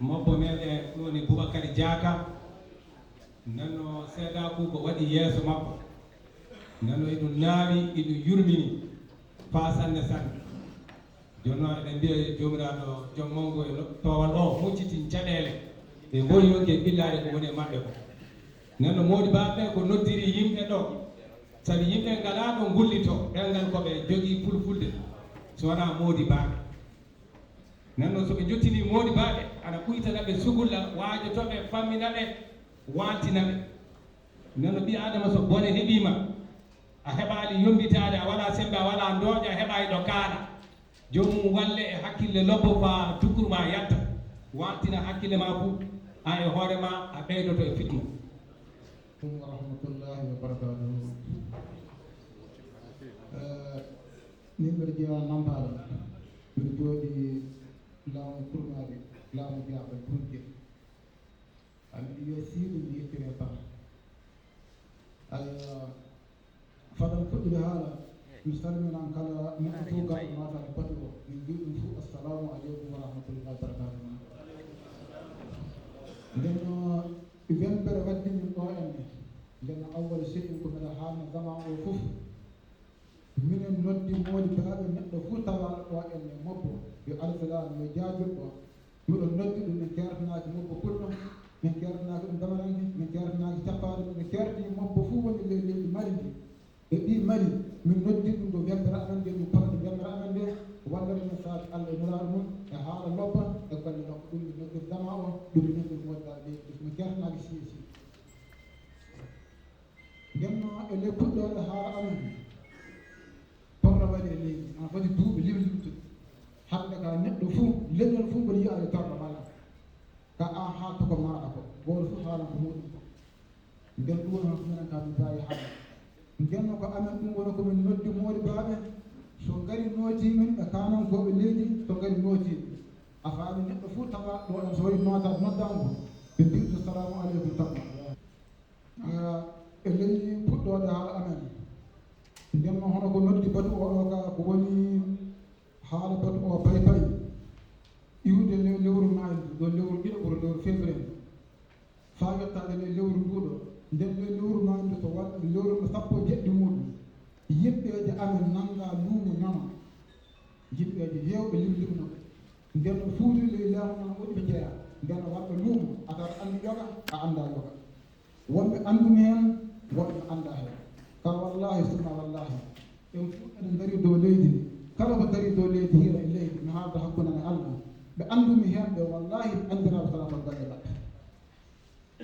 mobbo meɗen, ɗum woni Boubacar Diaka. Nano seedaaku ko waɗi yeeso makko. Nano eɗum naawi, eɗum yurmini faa sanne sanne. Jooni noon eɗen mbiya yo Joomiraaɗo jom manngu e no-, toowal o muccitin caɗeele ɗe mboynoki e ɓillaade ko woni e maɓɓe ko. Nano moodi baaɓe ko noddiri yimɓe ɗo, sabi yimɓe ngalaa ɗo ngullitoo, ɗemngal ko ɓe jogii fulfulde, so wonaa moodi baaɓe. Nden noon, so ɓe njottini moodi baaɓe, ana ɓuytana ɓe sugulla, waajoto ɓe, fammina ɓe, waaltina ɓe. Nden no ɓii Aadama, so bone heɓii ma, a heɓaali yommbitaade, a walaa semmbe, a walaa ndooƴo, a heɓaali ɗo kaala. Joomum walle e hakkille lobbo faa tukkuru ma yalta. Waaltina hakkille ma fuu, an e hoore ma, a ɓeydoto e fitna. Wa rahmatullahi wa barakatuhu. Eh, min mbiɗo jeyaa Nampaala. Mbiɗo jooɗi laamu Kurmaari, laamu Jaaɓe, Burujje. Aɗa mbiɗo wiya Siiɗi, mi yettii e Ba. Aywa, fadal fuɗɗude haala, mi salminan kala neɗɗo fof garɗo naataade batu o. Min mbiy ɗum fof, "Assalamu aleykum wa rahmatullahi wa barakatuh." Nden no wempere waddi min ɗo enne. Nden no awwal sey ko mbeɗa haalna zaman o fof. Minen noddi moodi baaɓe neɗɗo fof tawaaɗo ɗo enne mobbo, yo alsalaam, yo jaajirɗo. Miɗo noddi ɗum, min keertanaaki mobbo pullo, min keertanaaki ɗum damaranke, min keertanaaki cappaaɗo, min keerti mobbo fof woni ley leydi Mali ndi. E ɓii Mali, min noddi ɗum ɗo wembere amen nde, min kono ɗo wembere amen nde, wallata min saabi Allah e nulaaɗo mum, e haala lobba, e golle lobba. Ɗum min noddir dama o, ɗum min noddir moodi baaɓe leydi ndi. Min keertanaaki si e si. Nden no e ley puɗɗoore haala amen, Waɗi e leydi, haa foti duuɓi limlimtuɗi. Hannde ka neɗɗo fuu, leñol fuu mboɗo yiyaade torra wala. Ka an haalta ko maaɗa ko, gooto fuu haalan ko muuɗum ko. Nden ɗum woni hoto minen kam min mbaawi haalde. Nden no ko amen ɗum woni ko min noddi moodibaaɓe, so ngari nootii min ɓe kaanankooɓe leydi, so ngari nootii min. A faami neɗɗo fuu tawa ɗo en so waɗi nootaade noddaango, ɓe mbiy ɗum salaamu aleykum tan. Ah, e ley puɗɗoode haala amen. Nden no hono ko noddi batu o ɗo ka ko woni haala batu o pay pay. Iwde le-, lewru maayndu, ɗo lewru ɗiɗo ɓuro lewru février. Faa yottaade le-, lewru ndu ɗo. Nden le-, lewru maayndu ko wa-, lewru ko sappo e jeɗɗi muuɗum. Yimɓeeje amen nannga luumo ñama. Yimɓeeje heewɓe limlimno ɓe. Nden no fuuti ley laamu nana woɗi ɓe njeyaa. Nden no warɓe luumo, a tawat anndi yoga, a anndaa yoga. Wonɓe anndumi heen, wonɓe anndaa heen. Ka wallaahi, summa wallaahi. En fof eɗen ndarii dow leydi ndi. Kala ko darii dow leydi, hiira e leydi, mi haalda hakkunde am e Allah. Ɓe anndumi heen ɓe, wallaahi, ɓe anndiraaɓe kala ko golle maɓɓe.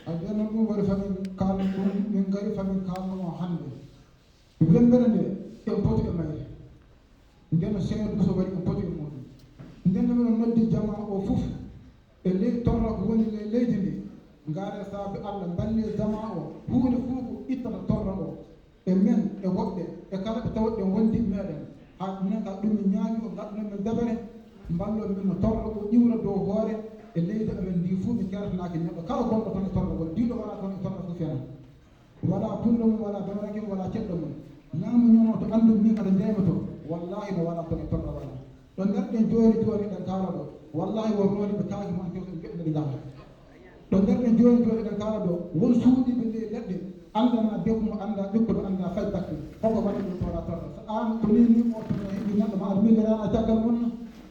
A ɓe noon ɗum waɗi famin kaalno ɗum, min ngari famin kaalno o hannde. Wembere nde, en poti e mayre. Nden no seeɗa ɗum so waɗi, en poti e muɗum. Nden no miɗo noddi jamaa o fof, e ley torra ko woni ley leydi ndi, ngaare saabe Allah, mballee jamaa o, huunde fof ko ittata torra o, e men, e woɓɓe, e kala ɓe tawat ɗen wondiiɓe meɗen, haa minen ka ɗum min ñaagi o, ngaɗuno men dabere, mballoo min no torra o iwra dow hoore, e leydi amen ndi fof, min keratanaaki neɗɗo kala gonɗo toon e torra o, diiɗo wonaa toon e torra fof fena. Wala pullo mum, wala dawrake mum, wala ceddo mum. Laamu ñono to anndum min kala ndeyma to. Wallahi mo wala ko e torra wala. Ɗo ngarɗen jooni jooni ɗen kaala ɗo. Wallahi won rooni ɓe kaaki mo an kewto en geɗɗo ɗi jama. Ɗo ngarɗen jooni jooni ɗen kaala ɗo. Won suuɗiiɓe ley leɗɗe. Anndana debbo mo annda ɓikko mo annda fay batte. Hoko waɗi ɗum torra torra. So aan ko ni ni o tono heɓi neɗɗo ma ar mille rana caggal mum.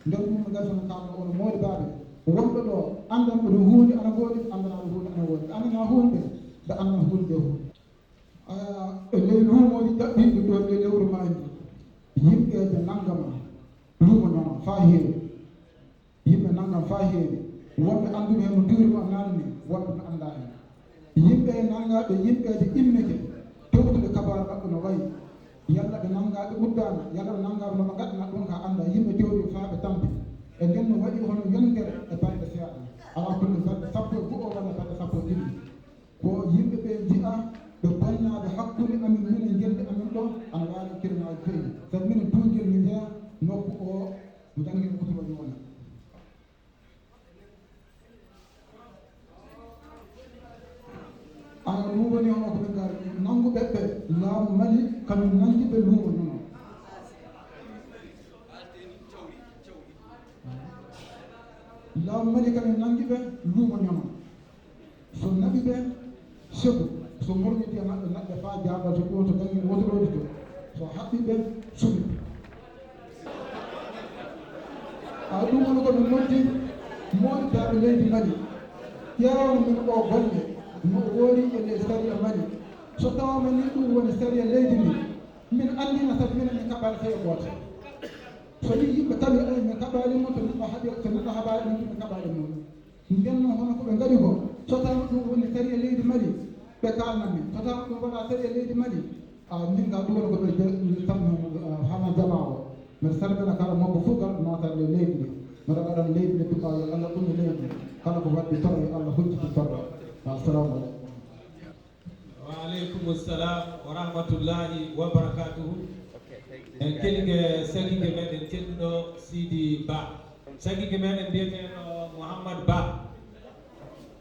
Nder ɗum no ngarta no kaalno on moodi baaɓe. Wonɓe ɗo anndan ɗo huunde ana woodi, anndanaa ɗo huunde ana woodi. Ɓe anndanaa huunde, ɓe anndan huunde huunde. Ah, e ley luumooji ɗaɓɓiiɗi ɗo e lewru maaji, yimɓeeje nanngama luumo noon faa heewi. Yimɓe nanngam faa heewi. Wonɓe anndumi heen no mbiwri ma naanni, wonɓe no anndaa heen. Yimɓe nanngaaɓe yimɓeeje immike, tewtude kabaaru maɓɓe no wayi. Yalla ɓe nanngaa ɓe uddaama, yalla ɓe nanngaama no ɓe ngaɗana ɗum ka annda. Yimɓe tewti faa ɓe tampi. E nden no waɗi hono yontere e balɗe seeɗa. Alaa kulli balɗe sappo e go'o walla balɗe sappo e ɗiɗi. Ko yimɓe ɓe nji'a ɓe bonnaaɓe hakkunde amin minen ngelde amin ɗo ana waawi kirnaaji joyi. Sabi minen duungel min njeya nokku o njanngen kutuba ɗum wona. Awa ɗum woni hono ko min ngar nannguɓe ɓe laamu Mali kamin nanngi ɓe luumo noon. Laamu Mali kamin nanngi ɓe luumo ñama. So naɓi ɓe, sebu. So mormiti e maɓɓe, naɓɓe faa jaaɓal to ɗo to dañi wotorooji to. So haɓɓi ɓe, suɓi. A ɗum woni ko min noddi moodibaaɓe leydi Mali. Ƴeewan min o golle no o woori e ley sariya Mali. So tawaama ni ɗum woni sariya leydi ndi, min anndina sabi minen min kaɓaani sariya gooto. So ni yimɓe tawi ay min kaɓaali mo, to neɗɗo haɓi, to neɗɗo haɓaali min, min kaɓaali mo. Nden noon hono ko ɓe ngaɗi ko, so tawi ɗum woni sariya leydi Mali, ɓe kaalna min. So tawi ɗum wona sariya leydi Mali, a min ka ɗum woni ko ɓe je-, tan, a, hana jamaa o. Mbeɗa salmina kala mawɗo fof garɗo nootaade e leydi ndi. Mbeɗa waɗan leydi ndi du'a yo Allah ɗum e leydi ndi. Kala ko waɗdi torra yo Allah hucciti torra. Assalamu aleykum. Wa aleykum salam wa rahmatullahi wa barakatuhu. En keɗike sakiike meɗen tedduɗo Sidi Ba. Sakiike meɗen mbiyeteeɗo Mouhammad Ba.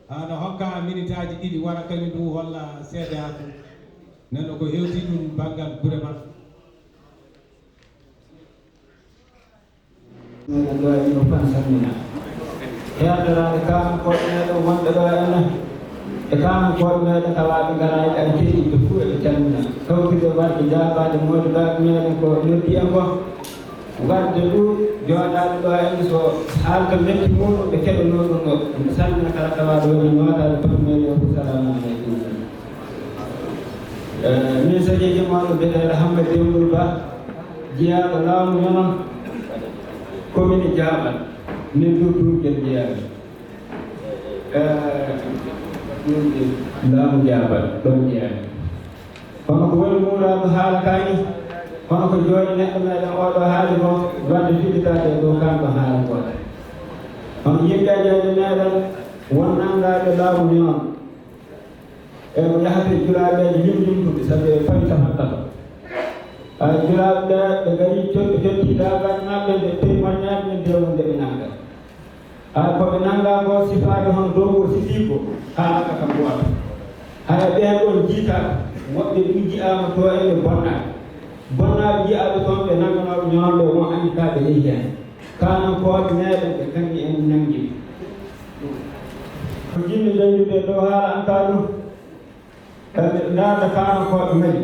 Ana hokka minitaaji ɗiɗi wara kañum ɗum holla seedeeku. Nden ko hewti ɗum banngal gure maɓɓe. Meɗen ɗo e ɗo tan salmina. Heertoraade kaanankooɓe meɗen wonɓe ɗo e men, e kaanankooɓe meɗen tawaaɓe ngaraaɓe ɓe keɗiiɓe fuu eɓe calmina. Tawtude warde jaabaade moodi baaɓe meɗen ko noddi en ko. Warde ɗum jooɗaaɓe ɗo e men so haalta metti muɗum ɓe keɗonoo ɗum ɗo. Ɓe salmina kala tawaaɗo woni nootaade batu meɗen o fof salaamu aleykum. Eh, min sañeeji mawɗo biyeteeɗo Hammadi Demmbol Ba, jeyaaɗo laamu noon, commune Jaaɓal, min ɗo Duurgel jeyaami. Eh, Duurgel, laamu Jaaɓal, ɗoon jeyaami. Kono ko woni muuraaɗo haala kaani, Kono ko jooɗi neɗɗo meɗen oɗo haali ko wadde fillitaade e dow kanko haala gooto. Kono yimɓe e jooɗi meɗen won nanngaaɓe laamu ni on. E ko yahata e julaaɓe limlimtuɓe, sabi e pawi tafattato. Hay julaaɓe ɓe, ɓe ngari cotti, cotti daabaji maɓɓe, ɓe témoignage ɓe ndewo nde ɓe nannga. Hay ko ɓe nannga ko sifaade hon dow o sifiiko, haalaka kam gooto. Hay ɓeen ɗoon jiitaaka, woɓɓe ɗum jiyaama to e ɓe bonnaaka. Bonnaaɓe jiyaaɓe toon ɓe nannganooɓe ñoom ɓe won anndi ka ɓe yehi heen. Kaanankooɓe meeɗen ɓe kañum en nanngi. Ko jiɗmi leydude dow haala an ka ɗum. Kamɓe ɓe ndaarta kaanankooɓe Mali.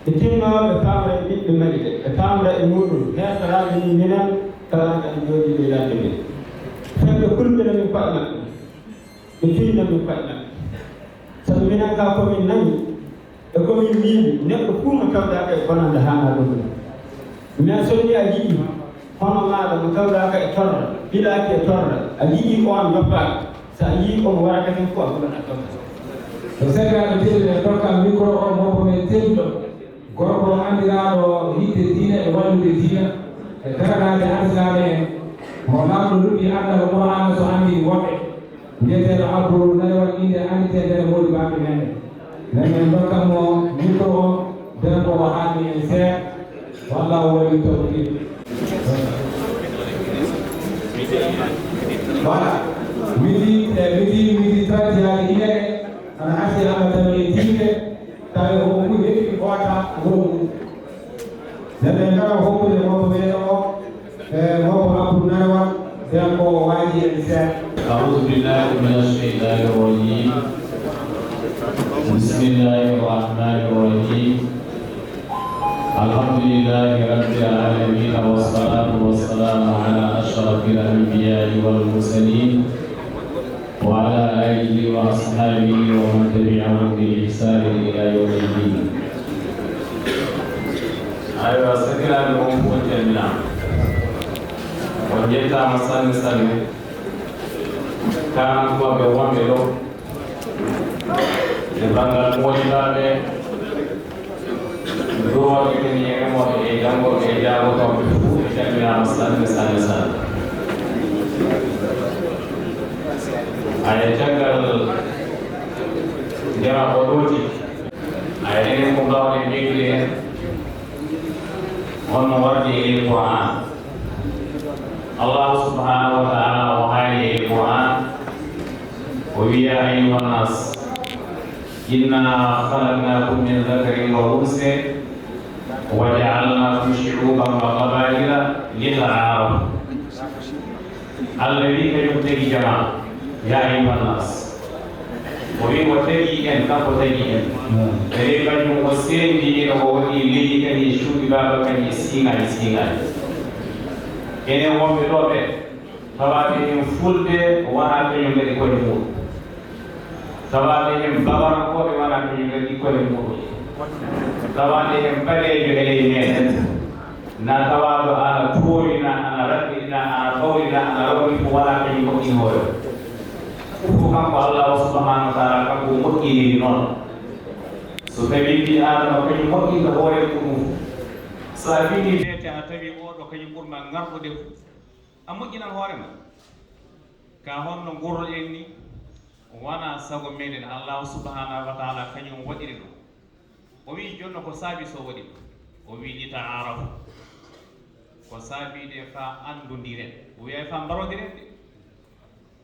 Ɓe tinnoo ɓe paamra e ɓiɓɓe Mali ɓe. Ɓe paamra e muɗum. Heertaraade ni minen kala en jooɗii ley ladde nde. Fedde kulɓina min koye maɓɓe. Ɓe tiinna min koye maɓɓe. Sabu minen ka ko min nani e ko min miili, neɗɗo fuu mo tawdaaka e bonannde haanaa ɗum. Mais so ni a yiɗi hono maaɗa mo tawdaaka e torra, ɓilaaki e torra, a yiɗi on yoppaaka, so a yiɗi on waraka tan ko a hulan a tawta. Ko sekiraaɓe tedduɓe en tokka micro o mobbo men tedduɗo, gorko anndiraaɗo yiɗde diina e wallude diina e daranaade alsilaame en, mo laamɗo luɓi anndal Qur'aana so anndini woɓɓe, wiyeteeɗo Abdou Nare Wal innde annditee nder moodi baɓe men. Nden men ndokkan mo micro o, nden ko o haalni en seeɗa. Wallahu wali tawfiq. Voilà. Midi, eh, midi, midi trente yaali inere, ana arti Allah tan e tiinde, tawi ko ɓuri heɓi goota wuro mum. Nden ɓe ngara hokkude mawɗo meɗen o, e mawɗo Abdou Nare Wal, nden ko o waaji en seeɗa. أعوذ بالله من الشيطان الرجيم. بسم الله الرحمن الرحيم. الحمد لله رب العالمين، والصلاة والسلام على أشرف الأنبياء والمرسلين، وعلى آله وأصحابه ومن تبعهم بإحسان إلى يوم الدين. Aywa, sakiraaɓe, on fof calminaama. On njettaama sanne sanne. Kaanankooɓe wonɓe ɗo, e banngal moƴƴaaɓe, durooɓe kadi e remooɓe e janngooɓe e jaagotooɓe fof, ɓe calminaama sanne, sanne, sanne. Aya caggal jara o ɗooti, aya enen ko mbaawɗen ɓeydude heen, honno wardi e Qur'an. Allahu subhanahu wa ta'ala o haali e Qur'an, o wiya, "Ayyuhan nas, inna khalaqnakum min dhakarin wa unsa, wa ja'alnakum shu'uban wa qaba'ila lita'arafu." Allah wi kañum tagi jamaa, ya ayyuhan nas. O wi o tagi en, kanko tagi en. Ɓe wi kañum o sendi en, o waɗi leydi kadi e cuuɗi baaba kadi e siiŋaaji siiŋaaji. Enen wonɓe ɗo ɓe, tawaaɓe en fulɓe wonaa kañum ngaɗi koye muɗum. Tawaaɓe en babarankooɓe wonaa kañum ngaɗi koye muɗum. Tawaaɓe en ɓaleejo e ley meɗen. Na tawaaɗo ana tooñi, na ana raɗɗini, na ana ɓawli, na ana rawni ko wonaa kañum moƴƴini hoore. Fof kanko Allahu subhanahu wa ta'ala, kanko moƴƴiniri noon. So tawii ɓii Aadama kañum moƴƴinta hoore muɗum fof. So a fini deete a tawi oɗo kañum ɓurma ŋarɗude fof, a moƴƴinan hoore ma. Ka honno ngurruɗen ni, wonaa sago meɗen, Allahu subhanahu wa ta'ala kañum waɗiri ɗum. O wi jonno ko saabi so waɗi ɗum? O wi li ta'arafu. Ko saabi de fa anndondiren. O wiya fa mbarondiren de.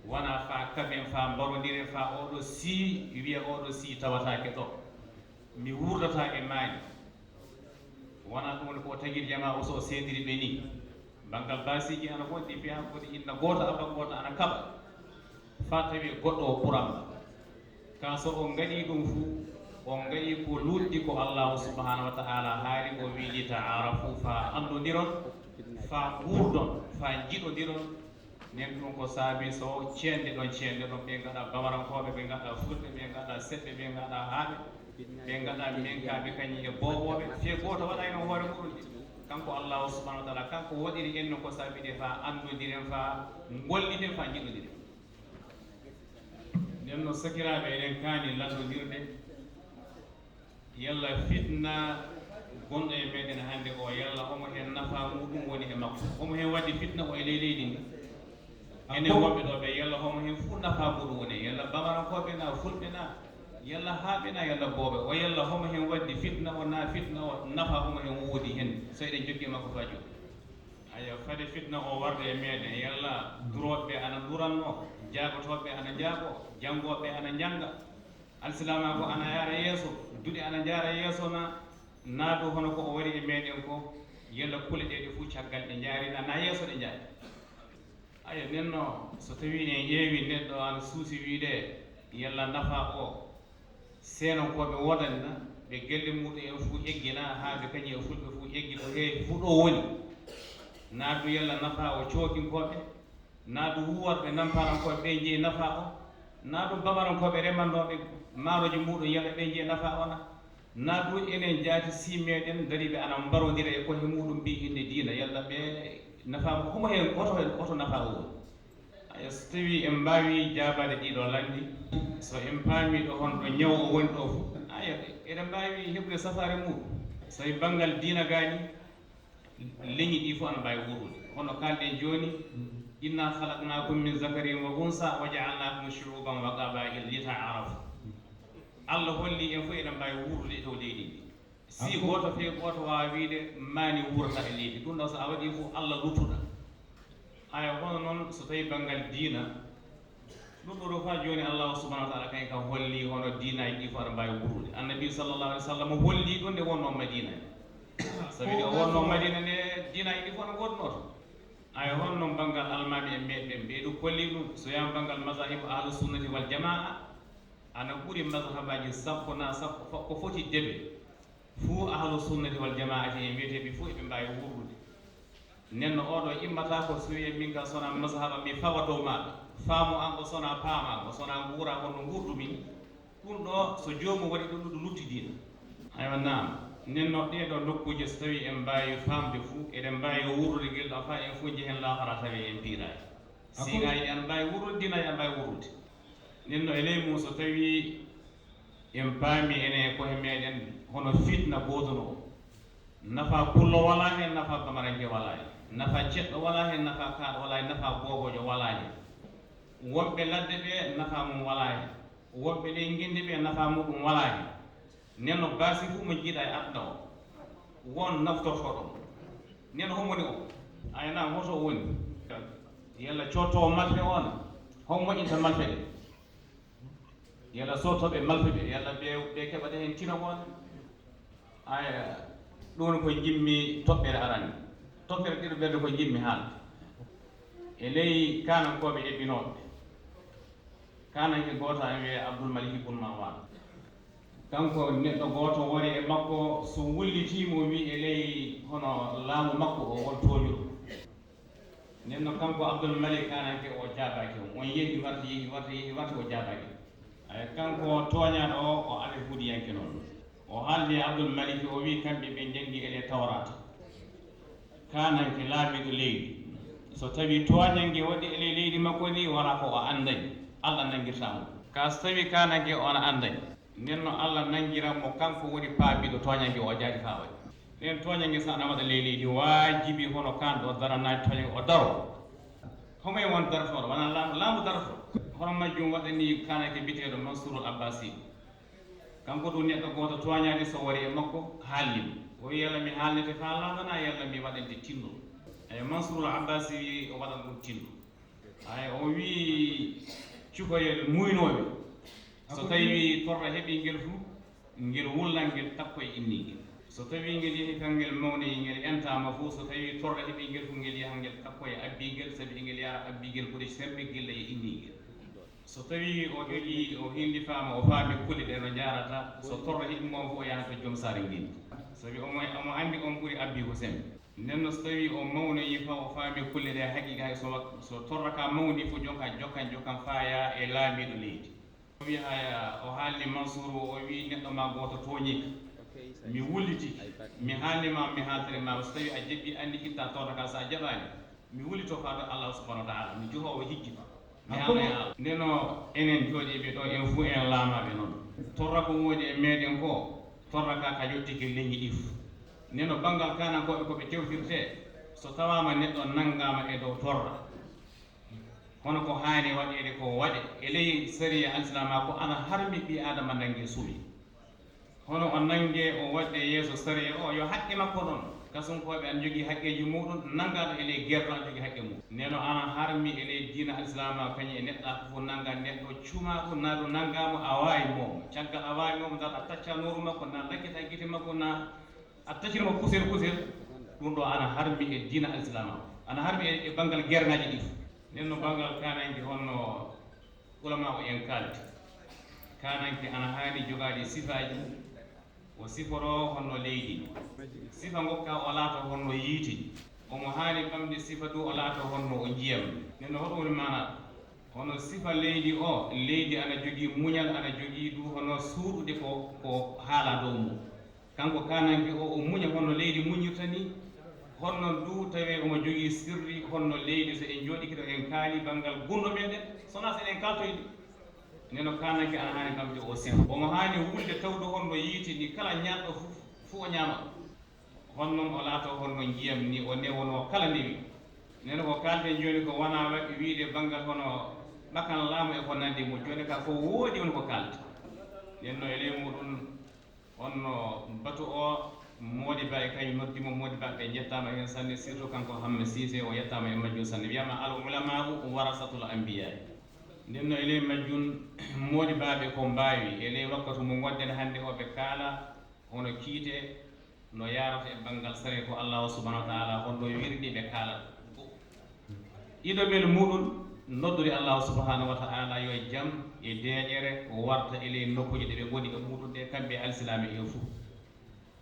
Wonaa fa kaɓen, fa mbarondiren, fa oɗo si wiya oɗo si tawataake ɗo. Mi wurdataa e maani. Wonaa ɗum woni ko o tagiri jamaa o, so o seediri ɓe ni. Banngal baasiiji ana wondi, fiya ko inna gooto abba gooto ana kaɓa. Fa tawi goɗɗo o ɓuran ma. Ka so on ngaɗi ɗum fuu, on ngaɗi ko luutti ko Allahu subhanahu wa ta'ala haali, o wi li ta'arafu, fa anndondiron, fa nguurdon, fa njiɗondiron. Nen ɗum ko saabi so ceende ɗon, ceende ɗon, ɓe ngaɗa bamarankooɓe, ɓe ngaɗa fulɓe, ɓe ngaɗa seɓɓe, ɓe ngaɗa haaɓe, ɓe ngaɗa menkaaɓe kañum e boobooɓe. Fee gooto waɗayno hoore muɗum de. Kanko Allahu subhanahu wa ta'ala, kanko waɗiri en no ko saabi de fa anndondiren, fa ngolliden, fa njiɗondiren. Nden no sakiraaɓe, eɗen kaani lanndondirde. Yalla fitna Gonɗo e meɗen hannde o, yalla homo heen nafaa muuɗum woni e makko? Homo heen waɗde fitna o e ley leydi ndi? Enen wonɓe ɗo ɓe, yalla homo heen fuu nafaa muuɗum woni? Yalla bamarankooɓe naa, fulɓe naa, yalla haaɓe naa, yalla booɓe o, yalla homo heen waɗde fitna o naa, fitna o nafaa homo heen woodi heen, so eɗen jokki e makko faa jooni? Ayo, fade fitna o warde e meɗen, yalla durooɓe ɓe ana durannoo, jaagotooɓe ɓe ana njaagoo, janngooɓe ɓe ana njannga, alsilaamaaku ana yaara yeeso, duɗe ana njaara yeeso naa? Naa du hono ko o waɗi e meɗen ko, yalla kule ɗe, ɗe fuu caggal ɗe njaari naa, naa yeeso ɗe njaari? Ayo, nden no, so tawii en ƴeewii neɗɗo ana suusi wiide yalla nafaa o seenonkooɓe woodani naa, ɓe gelle muuɗum en fuu eggi naa, haa ɓe kañum e fulɓe fuu eggi, ko heewi fuu ɗo woni? Naa du yalla nafaa o cookinkooɓe, naa du wuuwarɓe namparankooɓe ɓe njeyi nafaa o, naa du bamarankooɓe remannooɓe maarooji muuɗum yalla ɓe njeyi nafaa o naa? Naa du enen jaati sii meɗen dariiɓe ana mbarondira e kohe muuɗum mbii innde diina, yalla ɓe nafaama, homo heen, hoto heen, hoto nafaa o woni? Ayo, so tawii en mbaawii jaabaade ɗiɗo lanndi, so en paamii ɗo honɗo ñaw o woni ɗo fof, ayo, eɗen mbaawi heɓude safaare muuɗum. So e banngal diina gaa ni, leñi ɗi fof ana mbaawi wuurude. Hono kaalɗen jooni, "Inna khalaqnakum min zakarin wa unsa wa ja'alnakum shu'uban wa qaba'ila lita'arafu." Allah holli en fof eɗen mbaawi wuurude e dow leydi ndi. Si gooto fee gooto waawa wiide maani wuurata e leydi, ɗum ɗo so a waɗii fof Allah luttuɗa. Aya, hono noon so tawii banngal diina, ɗum ɗo ɗo faa jooni Allah subhanahu wa taala kañum kam holli hono diinaaji ɗi fof aɗa mbaawi wuurude. Annabi sallallahu alaihi wa sallam holli ɗum nde wonnoo Madina. Sabi nde o wonnoo Madina nde diinaaji ɗi fof ana ngoodunoo toon. Aya, hono noon banngal almaami en meɗen ɓe ɗum kolli ɗum, so wiyaama banngal mazahib ahlu sunnati wal jamaa, ana ɓuri mazhabaaji sappo naa sappo, ko foti debe. Fuu ahlu sunnati wal jamaati en wiyeteeɓe fuu eɓe mbaawi wuurdude. Nden no oo ɗoo immata ko so wiye min ka sona mazhaba mi fawa dow maaɗa. Faamu an o sona paama, o sona nguura on no nguurdu min. Ɗum ɗoo so joomum waɗi ɗum, ɗum lutti diina. Aywa, naam. Nden no ɗee ɗoo nokkuuje so tawii en mbaawi faamde fuu, eɗen mbaawi wuurdude gel ɗoo faa en fuu njehen laakara tawi en piiraay. Siŋaaji ɗi ana mbaawi wuurdude, diinaaji ana mbaawi wuurdude. Nden no e ley mum so tawii en paami enen e koye meɗen hono fitna goodunoo. Nafa pullo walaa heen, nafa bamaranke walaa heen. Nafa ceɗɗo walaa heen, nafa kaaɗo walaa heen, nafa booboojo walaa heen. Wonɓe ladde ɓe nafa mum walaa heen. Wonɓe ley ngenndi ɓe nafa muɗum walaa heen. Nden no baasi fuu mo njiiɗa e aduna o, won naftortooɗo mo. Nden homo woni o? Aya, naam, hoto o woni? Yalla coottoowo malfe o na? Homo moƴƴinta malfe ɗe? Yalla sottooɓe malfe ɓe, yalla ɓe, ɓe keɓata heen tino o na? Aya, ɗum ko njimmi toɓɓere arande. Toɓɓere ɗiɗo ɓerde ko njimmi haalde. E ley kaanankooɓe ebbinooɓe, kaananke gooto ana wiyee Abdul Malik ibn Marwan. Kanko neɗɗo gooto wari e makko, so wullitii mo, wii e ley hono laamu makko o, won tooñuɗo. Nden no kanko Abdul Malik kaananke o jaabaaki mo. On yehi, warti, yehi, warti, yehi, warti, o jaabaaki. Ay, kanko tooñaaɗo o, o aɓe huudiyanke noon. O haaldi e Abdul Malik, o wii kamɓe ɓe njanngi e ley Tawraata. Kaananke laamiiɗo leydi, so tawii tooñannge waɗi e ley leydi makko ndi, wala ko o anndani, Allah nanngirta mo. Ka so tawii kaananke o ana anndani, nden no Allah nanngiran mo, kanko woni paamiiɗo tooñannge o jaari faa waɗi. Ɗeen tooñannge so ana waɗa ley leydi, waajibi hono kaan ɗo daranaade tooñannge o daro. Homo e won darotooɗo, wonaa laamu, laamu darotoo. Hono majjum waɗani kaananke biyeteeɗo Mansurul Abbasi. Kanko ɗum neɗɗo gooto tooñaade so wari e makko haalni mo. O wii, "Yalla mi haalnete faa laaɓana, yalla mi waɗante tinno?" Eyi, Mansurul Abbasi wii o waɗan ɗum tinno. Ay, o wii cukalel muynooɓe, so tawii torra heɓii ngel fu, ngel wullan ngel takkoya innii ngel. So tawii ngel yehi kan ngel mawnoyi ngel entaama fu, so tawii torra heɓii ngel fu, ngel yaha ngel takkoya abbii ngel, sabi ngel yaha abbii ngel ɓuri semmbe gilla e innii ngel. So tawii o ƴoƴii, o hillifaama, o faami kulle ɗe no njaarata, so torra heɓii mo fu, o yahan to joom saare ngenndi. Sabi omo, omo anndi on ɓuri abbii ko semmbe. Nden no so tawii o mawnoyii faa o faami kulle ɗe haqiiqa, hay so, so torra ka mawni fu, jon ka jokkan, jokkan faa yaa e laamiiɗo leydi. O wii, haya, o haalni Mansuuru, o wii, "Neɗɗo maa gooto tooñii ka. Mi wullitike. Mi haalni ma, mi haaltiri ma, so tawii a jaɓii, anndi itta torra ka, so a jaɓaani, mi wullito faa to Allah subhanahu wa ta'ala, mi johoowo hijji." Mi haalna e Allah. Nden no enen jooɗiiɓe ɗo, en fuu en laamaaɓe noon. Torra ko woodi e meɗen ko, torra ka, ka yottike leñi ɗi fuu. Nden no banngal kaanankooɓe ko ɓe tewtirtee, so tawaama neɗɗo nanngaama e dow torra, hono ko haani waɗeede ko waɗe e ley sariya alsilaama ko ana harmi ɓii aadama nannge suuɗi. Hono o nannge o waɗde yeeso sariya o, yo haqqe makko ɗon. Kasunkooɓe ana njogii haqqeeji muuɗum, nanngaaɗo e ley gerɗo ana jogii haqqe mum. Nden no ana harmi e ley diina alsilaama kañum e neɗɗaaku fof nannga neɗɗo cuumaa ɗum, naa ɗum nanngaa mo a waawi mo. Caggal a waawi mo, ndaa a tacca nooru makko, naa lakkita gite makko, naa a taccir mo kusel kusel. Ɗum ɗo ana harmi e diina alsilaama, ana harmi e, e banngal gerŋaaji ɗi fof. Nden no banngal kaananke honno ulama o en kaaldi. Kaananke ana haani jogaade sifaaji, o siforo honno leydi. Sifa ngokka o laato honno yiite. Omo haani ɓamde sifa du o laato honno o njiyam. Nden no hoɗum woni maana? Hono sifa leydi o, leydi ana jogii muñal, ana jogii du hono suuɗude ko, ko haala dow mum. Kanko kaananke o, o muña honno leydi muñirta ni. Honno du tawi omo jogii sirri honno leydi, so en njooɗikino en kaali banngal gunndo men ɗen, so naa so eɗen kaaltoyde. Nden no kaananke ana haani ɓamde o sifa. Omo haani wulde tawdu honno yiite ni, kala ñaamɗo fu, fu o ñaama. Honno o laato honno njiyam ni, o newono kala newi. Nden no ko kaalten jooni ko wonaa waɗi wiide banngal hono ɓakkan laamu e ko nanndi mum. Jooni ka ko woodi woni ko kaalta. Nden no e ley muɗum, honno batu o, moodibaaɓe kañum noddi mo, moodibaaɓe njettaama heen sanne, surtout kanko Hamma Siise, o yettaama e majjum sanne. Wiyaama al ulama'u warasatul anbiya. Nden no e ley majjum, moodibaaɓe ko mbaawi, e ley wakkatu mo ngonɗen hannde o, ɓe kaala hono kiite no yaarata e banngal sariya ko Allahu subhanahu wa ta'ala honno wirdi ɓe kaalata. Ido mel muɗum noddude Allahu subhanahu wa ta'ala yo jam e deeƴere warta e ley nokkuuje ɗe ɓe ngoni e muɗum ɗe, kamɓe alsilaame en fuu.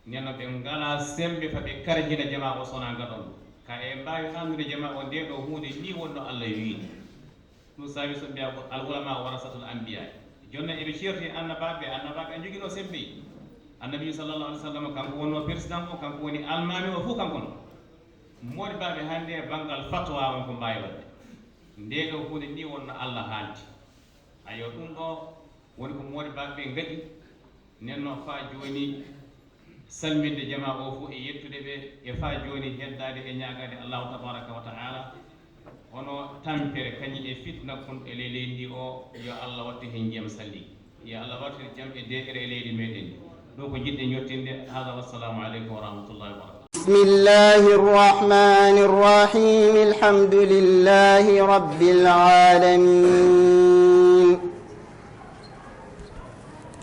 Nden no ɓe ngalaa semmbe fa ɓe karhina jamaa o so wonaa ngaɗon ɗum. Ka e mbaawi haalnude jamaa o nde ɗo huunde nii wonno Allah wiini. Ɗum saabi so mbiyaa ko al ulama warasatul anbiya. Jooni noon eɓe ceerti annabaaɓe, annabaaɓe a joginoo semmbe. Annabi sallallahu alaihi wasallam kanko wonno président o, kanko woni almaami o, fof kanko non. Moodibaaɓe hannde e banngal fatwa on ko mbaawi waɗde. Nde ɗo huunde nii wonno Allah haaldi. Ayo, ɗum ɗo woni ko moodibaaɓe ɓe ngaɗi. Nden no faa jooni, salminde jamaa o fof e yettude ɓe, e faa jooni heddaade e ñaagaade Allahu tabaraka wa ta'ala, hono tampere kañum e fitna kon e ley leydi ndi o, yo Allah wattu heen njiyam salli. Yo Allah wattu jam e deeƴere e leydi meɗen. Ɗum ko jiɗɗen yettinde. Hada, wassalamu aleykum wa rahmatullahi wa barakatuh. بسم الله الرحمن الرحيم. الحمد لله رب العالمين.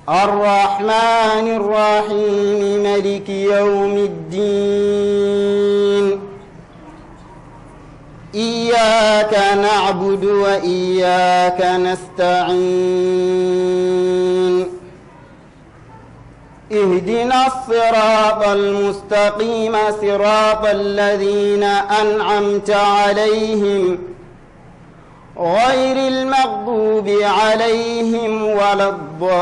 الرحمن الرحيم. ملك يوم الدين. إياك نعبد وإياك نستعين. اهدنا الصراط المستقيم، صراط الذين أنعمت عليهم، غير المغضوب عليهم ولا الضالين.